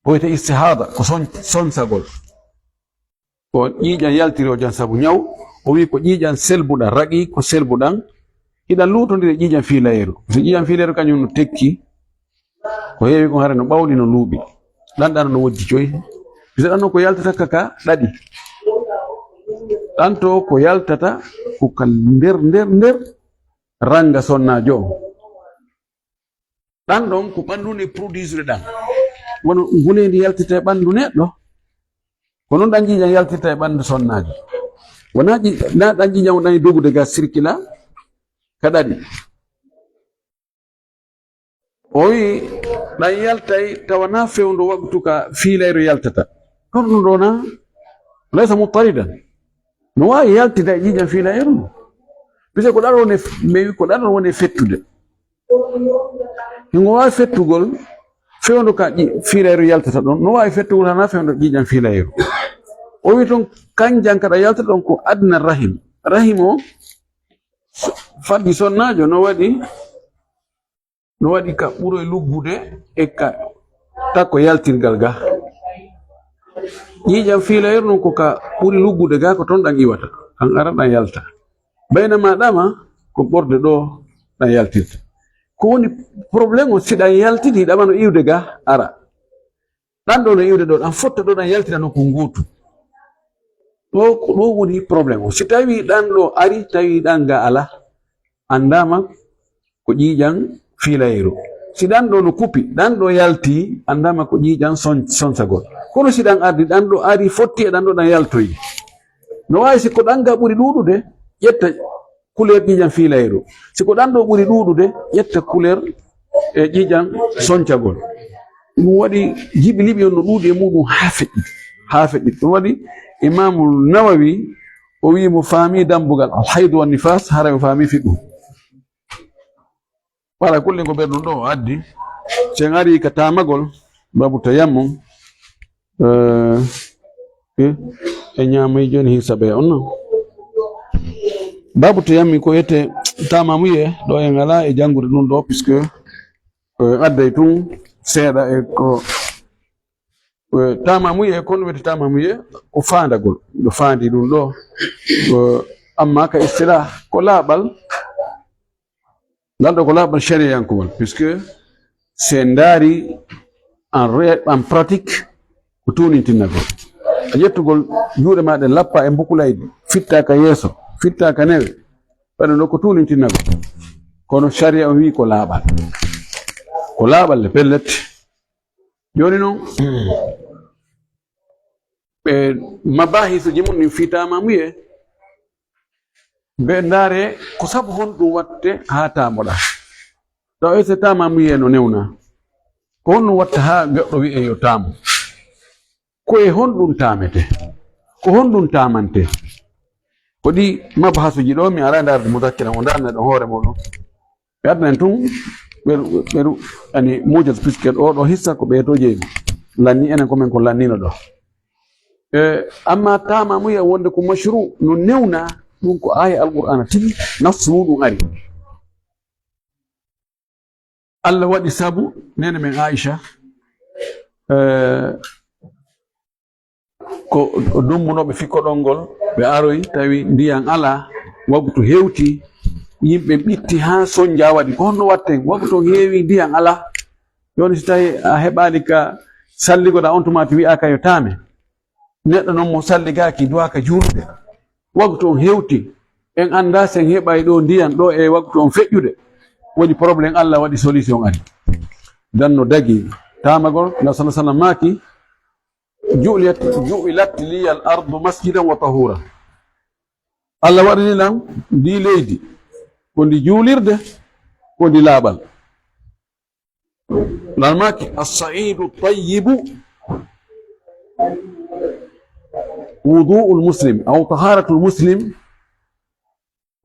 Ko wiyete istihada, ko son-, sonsagol. Ko ƴiiƴan yaltiri o jan sabu ñaw, o wi ko ƴiiƴan selbuɗan, raqiq ko selbuɗan, iɗan luutondiri e ƴiiƴan fiilayeeru. So ƴiiƴan fiilayeeru kañum no tekki, ko heewi kon hare no ɓawli no luuɓi. Ɗan ɗan no wojji coy. Bisa ɗan no ko yaltata ka, ka ɗaɗi. Ɗan to ko yaltata ko ka nder, nder, nder ranga sonnaajo on. Ɗan ɗon ko ɓanndu ndi produisre ɗan. Wano nguleendi yaltita e ɓanndu neɗɗo. Ko non ɗan ƴiiƴan yaltita e ɓanndu sonnaajo. Wona ƴi-, na ɗan ƴiiƴan o ɗan e dogude ga sirkila ka ɗaɗi. O wi, ɗan yaltay tawa na fewndo waktu ka fiilayru yaltata. Kono ɗum ɗo na, laysa muttaridan. No waawi yaltida e ƴiiƴan fiilayru ndu. Bisa ko ɗaɗo woni f-, mais ko ɗaɗo woni e fettude. Hingo waawi fettugol fewndo ka ƴi-, fiilayru yaltata ɗon. No waawi fettugol hana fewndo ƴiiƴan fiilayru. O wi ton kanjan kaɗa yaltata ɗon ko adna rahim. Rahim o, so-, faddi sonnaajo no waɗi no waɗi ka ɓuroy luggude e ka takko yaltirgal ga. Ƴiiƴan fiilayru non ko ka ɓuri luggude ga, ko ton ɗan iwata. An ara ɗan yalta. Baynama ɗama ko ɓorde ɗo ɗan yaltirta. Ko woni problème o, si ɗan yaltidi ɗama no iwde ga ara. Ɗan ɗo no iwde ɗo, ɗan fotta ɗo, ɗan yaltina nokku nguutu. Ɗo, ko ɗo woni problème o. Si tawi ɗan ɗo ari, tawi ɗan ga ala, anndama ko ƴiiƴan fiilayru. Si ɗan ɗo no kupi, ɗan ɗo yalti, anndama ko ƴiiƴan son-, sonsagol. Kono si ɗan ardi, ɗan ɗo ari, fotti e ɗan ɗo ɗan yaltoyi. No waawi si ko ɗan ga ɓuri ɗuuɗude, ƴetta couleur ƴiiƴan fiilayru. Si ko ɗan ɗo ɓuri ɗuuɗude, ƴetta couleur e ƴiiƴan soncagol. Ɗum waɗi jiɓi liɓi on no ɗuuɗi e muɗum haa feƴƴi, haa feƴƴi. Ɗum waɗi Imaamu Nawawi, o wi'i mo faami dambugal alhaydu wan nifaas, haray o faami fiɗɗu. Wala kullin ko ɓerɗum ɗo o addi. Si en ari ka taamagol, babu tayammum, eh, eh, e ñaamay jooni hisabe on non. Babu tayammum ko ete taamamuye, ɗo en ala e janngude ɗum ɗo, puisque, eh, adday tun seeɗa e ko, eh, taamamuye, kono wiyete taamamuye, ko faandagol. Ɗo faandi ɗum ɗo. Eh, amma ka istilah, ko laaɓal, ngal ɗo ko laaɓal shari'ankowal, puisque si en ndaari en ré-, en pratique, ko tuunintinnagol. A ƴettugol juuɗe ma ɗen, lappa e mbukulayɗi, fitta ka yeeso, fitta ka newe, waɗa ɗo ko tuunintinnagol. Kono shari'a on wi'i ko laaɓal. Ko laaɓal le pellet. Jooni non, ɓe mabahisuji mun ɗin fii taamamuye, ɓe ndaare ko sabu honɗum watte haa taamoɗa. Tawa ese taamamuye no newna. Ko honɗum watta haa goɗɗo wi'e yo taamu? Ko e honɗum taamete? Ko honɗum taamante? Ko ɗi mabahasuji ɗo mi ara ndaarde mudakkira mo ndaarne ɗon hoore muɗum. Ɓe addan tun, ɓe, ɓe, ani, mujal, puisque ɗo, ɗo hissa ko ɓe to jeyi. Lanni enen ko men ko lannino ɗo. E, amma taamamuye wonde ko mashru no newna, ɗum ko aaya Alqur'aana tigi, nassu muɗum ari. Allah waɗi sabu, nene men Aisha, e, ko dumbunooɓe fii koɗol ngol, ɓe aroyi, tawi ndiyan alaa, waktu hewti, yimɓe ɓitti haa sonja waɗi. Ko honno waɗten? Waktu on heewi, ndiyan alaa. Jooni, si tawi a heɓaali ka salligoɗaa, on tuma to wi'aaka yo taame. Neɗɗo non mo salligaaki duwaaka juulude. Waktu on hewti, en anndaa si en heɓay ɗo ndiyan ɗo e waktu on feƴƴude. Woni problème, Allah waɗi solution ari. Dan no dagi taamagol, nga sallallahu alaihi wasallam maaki, "Ju'iliyat, ju'ilat liyal ardu masjidan wa tahura." Allah waɗani lan ndi leydi, ko ndi juulirde, ko ndi laaɓal. Lan maaki, "As-sa'idu tayyibu wudu'ul muslim, aw taharatul muslim,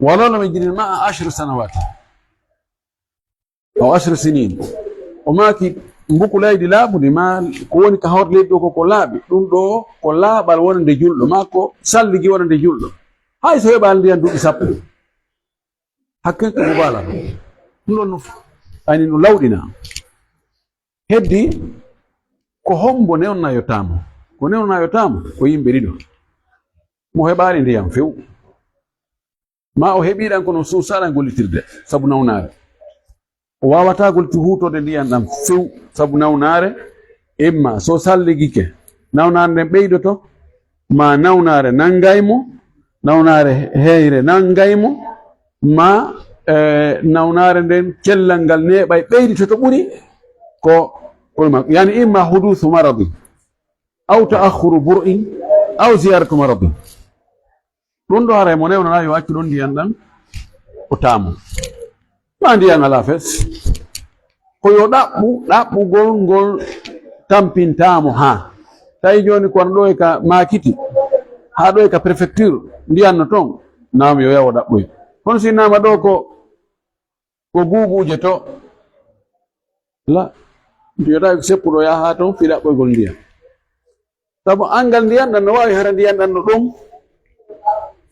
walaw lam yajidil ma'a ashra sanawat, aw ashra sinin." O maaki, mbuku leydi laaɓundi, ma ko woni ka hoore leydi ɗo ko, ko laaɓi. Ɗum ɗo ko laaɓal wonande julɗo, ma ko salligi wonande julɗo. Hay so heɓaali ndiyan duuɓi sappo. Hakke ko mubaalaga. Ɗum ɗon no f-, ani no lawɗina. Heddi ko hombo newnaa yo taamo? Ko newnaa yo taamo ko yimɓe ɗiɗo. Mo heɓaali ndiyan few. Ma o heɓii ɗan kono suusaa ɗan gollitirde sabu nawnaare. O waawataa gollitu huutorde ndiyan ɗan few sabu nawnaare. Imma so salligike, nawnaare nden ɓeydoto, ma nawnaare nangay mo, nawnaare heyre nangay mo, ma, eh, nawnaare nden cellal ngal neeɓay ɓeyditoto ɓuri ko, ko ma-, yani imma hudusu maradin, aw ta'akhkhuru bur'in, aw ziyaratu maradin. Ɗum ɗo haray mo newnanaa yo accu ɗon ndiyan ɗan o taamo. Ma ndiyan alaa fes. Ko yo ɗaɓɓu, ɗaɓɓugol ngol tampintaamo haa. Tawi jooni kono ɗo e ka maakiti, haa ɗo e ka préfecture, ndiyan no ton, naam yo yawo ɗaɓɓoy. Kono si naama ɗo ko, ko guuguuje to, la, mbiyoɗaa ko seppuɗo yaha haa ton fii ɗaɓɓoygol ndiyan. Sabu angal ndiyan ɗan no waawi hara ndiyan ɗan no ɗum,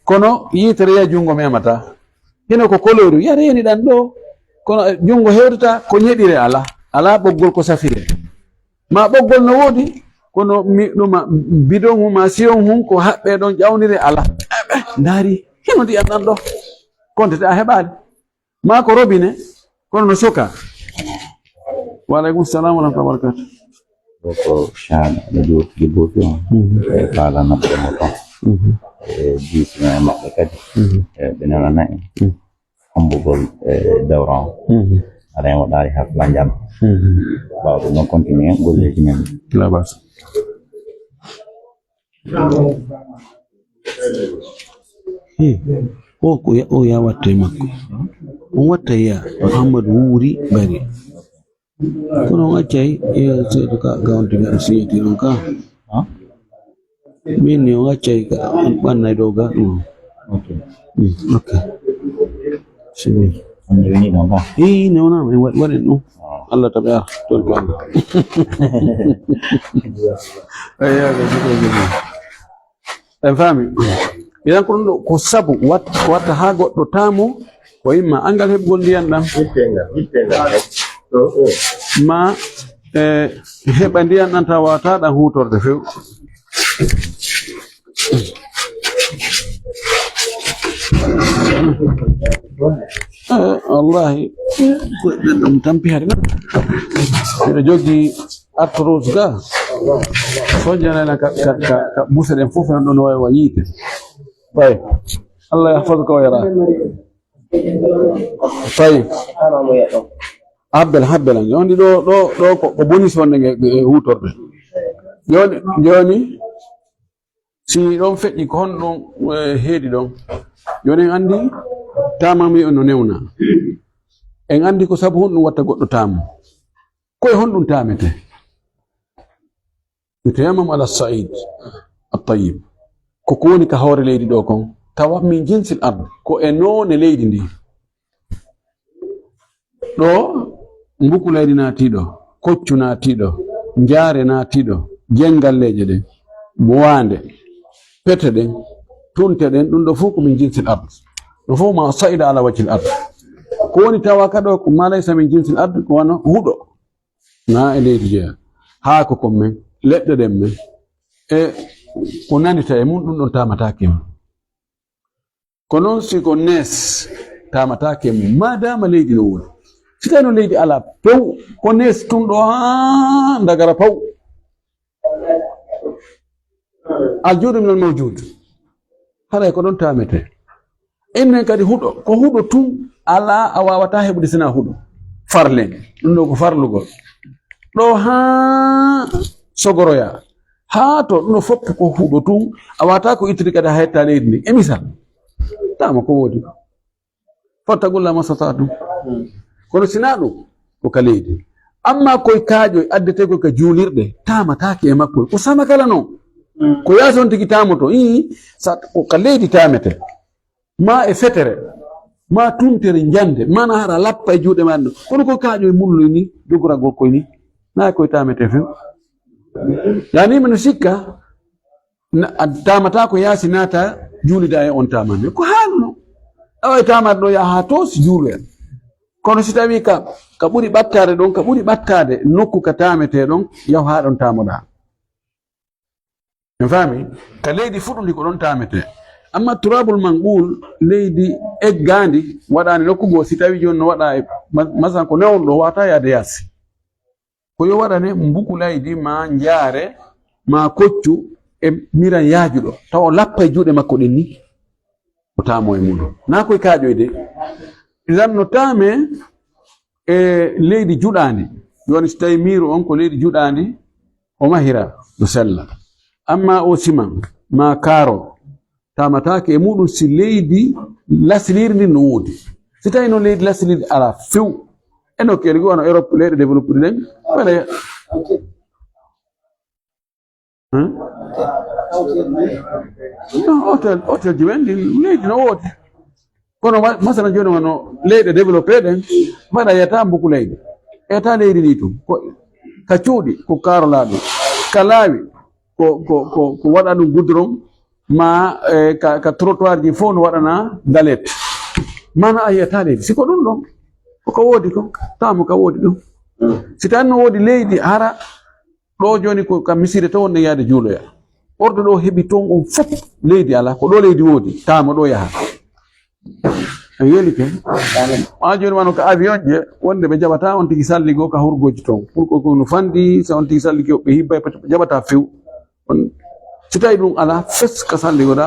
kono yitere ya junngo memataa. Hino ko koloru, ya reeni ɗan ɗo, kono, eh, junngo hewtata ko ñeɗire alaa, alaa ɓoggol ko safire. Ma ɓoggol no woodi, kono mi, ɗuma bidon hun ma siyon hun ko haɓɓe ɗon ƴawnire alaa. Eh, eh, ndaari, hino ndiyan ɗan ɗo. Kontete a heɓaali. Maa ko robinet, kono no soka. Wa alaikum salam wa rahmatullahi wa barakatuh. Ɗo ko Chan no jooɗi Djibouti on. Mhm. E faala naɓɓe mo ton. Mhm. E diisno e maɓɓe kadi. Mhm. E ɓe nana en. Mhm. Hombugol e dawra on. Mhm. Aɗa en waɗaali ha fula njama. Mhm. Ɓaawo ɗum noon continue golleeji men. La base. He, o ko ya, o ya watta e makko. On watta ya Muhammad Wuuri Bari. Kono on accay ya seeɗa ka gawnti ga signature on ka. Ha? Min ni on accay ka ɓannay ɗo ga ɗum. Ok. Mm, ok. C'est bien. On revient dans bas. Eh, non, non, mais what, what, non. Ah. Allah tabi, ah, tout le monde. Eh, eh, eh, eh, eh. En faami? Idan ko ɗum ɗo, ko sabu wat-, watta haa goɗɗo taamo, ko imma angal heɓugol ndiyan ɗan. Ittenga, ittenga. Ma, eh, heɓa ndiyan ɗan tawa wata ɗan huutorde few. Eh, wallahi, ko ɗum tampi hari na. Mbiɗo jogii arthrose ga. Soñjanana ka, ka, ka, ka buse ɗen fof nan ɗon wawi wa yiite. Ɓay. Allah yahfazuka wa yara. Ɓay. Habbel, habbel an. Yoni ɗo, ɗo, ɗo ko, ko bonus wonde nge, nge huutorde. Joni, joni, si ɗon feƴƴi, ko honɗum, eh, heedi ɗon? Joni en anndi taamami on no newna. En anndi ko sabu honɗum watta goɗɗo taamo. Ko e honɗum taamete? Yutayammam ala sa'id at-tayyib. Ko ko woni ka hoore leydi ɗo kon, tawa min jinsil ard, ko e noone leydi ndi. Ɗo mbuku leydi naatiiɗo, koccu naatiiɗo, njaare naatiiɗo, jenngalleeje ɗen, waande, pete ɗen, tunte ɗen, ɗum ɗo fof ko min jinsil ard. Ɗum fof ma sa'ida ala wajhil ard. Ko woni tawa ka ɗo ko ma laysa min jinsil ard, ko wano huɗo. Na e leydi jeya. Haako kon men, leɗɗe ɗen men. E ko nandita e mum, ɗum ɗon taamataake e mum. Ko noon si ko nees, taamataake e mum, maadaama leydi no woodi. Si tawii no leydi alaa pew, ko nees tun ɗo haa ndagara paw. Aljuudu minal mawjuud. Haray ko ɗon taametee. Innen kadi huɗo, ko huɗo tun alaa a waawataa heɓude sinaa huɗo. Farlen, ɗum ɗo ko farlugol. Ɗo haa sogoroyaa, haa to ɗum ɗo fof ko huɗo tun, a waawataa ko ittude kadi haa yettaa leydi ndi. E misal, taama ko woodi ko. Fattaqullaha mastata'tum. Kono sinaa ɗum, ko ka leydi. Amma koye kaaƴoy addeteekoy ka juulirɗe, taamataake e makkoy. Ko sama kala non. Ko yaasi on tigi taamoto, ii, sa, ko ka leydi taametee. Maa e fetere, maa tuntere njande, maa na hara lappa e juuɗe maa ɗo. Kono ko kaaƴoy mulloy ni, dogoragol koy ni. Naa koy taametee few. Yaani, mino sikka, na, a taamataa ko yaasi naata juulida e on taamande. Ko haaluno. Awa e taamata ɗo yaha haa to si juuloya. Kono si tawii ka, ka ɓuri ɓattaade ɗon, ka ɓuri ɓattaade nokku ka taametee ɗon, yahu haa ɗon taamoɗaa. En faami? Ka leydi fuɗundi ko ɗon taametee. Amma turabul manqul, leydi eggaandi, waɗaani nokku goo, si tawii jooni no waɗa e ma-, masan ko newol ɗo, waawataa yaade yaasi. Ko yo waɗane mbukulaydi, maa njaare, maa koccu, e miran yaajuɗo, tawa o lappa e juuɗe makko ɗen ni, o taamo e muɗum. Naa koye kaaƴoy de. Idan no taame e leydi juɗaandi. Jooni si tawii miiru on ko leydi juɗaandi, o mahira, no sella. Amma o siman, maa kaaro, taamataake e muɗum si leydi lasliiri ndin no woodi. Si tawii noon leydi lasliiri alaa few, e nokkeeli goo wano Europe, leyɗe développé ɗen, wala, hein? Non, hôtel, hôtel ji men ɗin, leydi no woodi. Kono ma-, masala jooni wano leyɗe développé ɗen, mbaɗa yiyata mbuku leydi. Yiyata leydi ndi tun, ko ka cuuɗi, ko kaarolaa ɗum. Ka laawi, ko, ko, ko, ko waɗa ɗum goudron, ma, eh, ka, ka trottoir ji fof no waɗana dalet. Mana a yiyata leydi. Si ko ɗum ɗon, ko ka woodi ko, taamo ka woodi ɗum. Si tan no woodi leydi hara, ɗo jooni ko ka misire to wonde yaade juuloya. Ordo ɗo heɓi ton on fof leydi alaa, ko ɗo leydi woodi, taamo ɗo yaha. En welike. Maa jooni wano ka avion je, wonde ɓe jaɓata on tigi salligo ka hurgoji ton. Pour que ko no fandi, so on tigi salligo ɓe hibbay, ɓe jaɓata few. On, si tawi ɗum alaa, fes ka salligoɗa,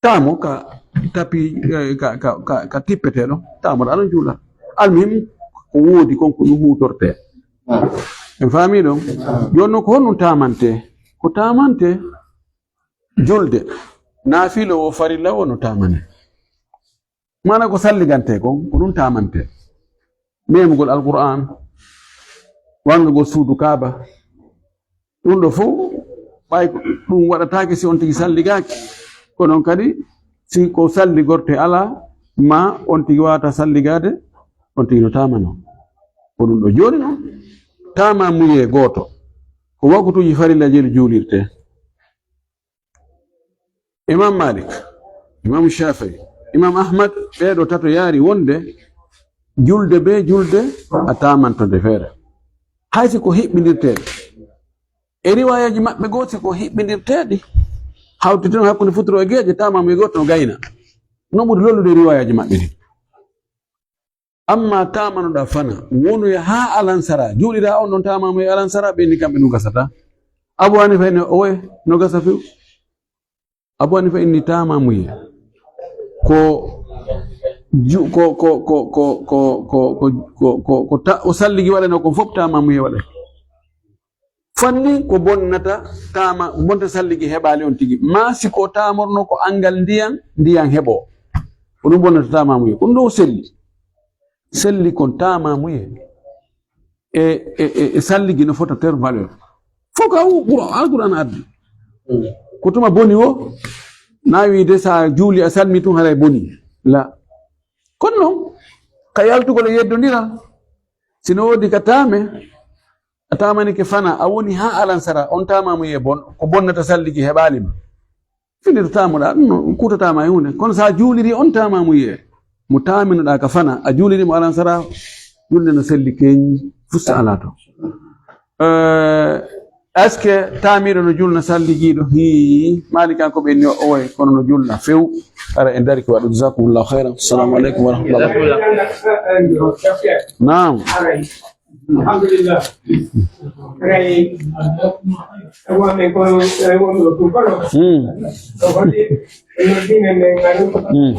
taamo ka tapi, eh, ka, ka, ka, ka tippeteɗo, taamoɗa ɗon juula. Almuhim, ko woodi kon ko ɗum huutorte. En faami ɗon? Jooni noon ko honɗum taamante? Ko taamante julde. Naafila o farilla o no taamane. Mana ko salligante kon, ko ɗum taamante. Memugol Alqur'an, wangagol suudu Kaaba. Ɗum ɗo fof, ɓay ko ɗum waɗataake si on tigi salligaaki. Ko noon kadi, si ko salligorte alaa, ma on tigi waawata salligaade, on tigi no taamano. Ko ɗum ɗo jooni noon, taamamuyee gooto. Ko waktuuji farilla jeli juulirte. Imam Malik, Imam Shafi'i, Imam Ahmad, ɓee ɗo tato yaari wonde julde bee julde a taamanto nde feere. Hay si ko hiɓɓindirteeɗe. E riwaayaji maɓɓe goo si ko hiɓɓindirteeɗi, hawti toon hakkunde futuro e geeƴe, taamamu e gooto no gayna. No ɓuri lollude e riwaayaji maɓɓe ɗin. Amma taamanoɗa fana, wonoya haa alansara, juuliraa on ɗon taamamu e alansara, ɓe inni kamɓe ɗum gasata. Abu Hanifa inni, oye, no gasa few. Abu Hanifa inni taamamuye. Ko ju-, ko, ko, ko, ko, ko, ko, ko, ko, ko ta-, o salligi waɗano kon fof taamamuye waɗa. Fanni ko bonnata taama, bonta salligi heɓaali on tigi. Ma si ko taamorno ko angal ndiyan, ndiyan heɓo. Ko ɗum bonnata taamamuye. Ko ɗum ɗo selli. Selli kon taamamuye. E, e, e, e salligi no fota ter valeur. Fof ka o Qur'an, Alqur'an addi. Ko tuma boni o, na wiide sa juuli a salmi tun haray boni. La. Kono noon, ka yaltugol e yeddondiral, sino woodi ka taame, a taamanike fana, a woni haa alansara, on taamamuye bon, ko bonnata salligi heɓaali ma. Findito taamoɗa, ɗum no kuutataama e huunde. Kono sa juuliri on taamamuye, mo taaminoɗa ka fana, a juuliri mo alansara, julde no selli keñi, fusta alaa to. Eh, Est-ce que taamiiɗo no julna salligiiɗo? Hii, maali kanko ɓe ni o owoye, kono no julna few. Ara en dari ko waɗu. Jazakumullahu khairan. Assalamu alaikum wa rahmatullahi. Naam. Alhamdulillah. Ray, wonɓe ko, wonɓe ko kono. Hmm. Ko hoɗi, no diine men ngaɗu. Hmm.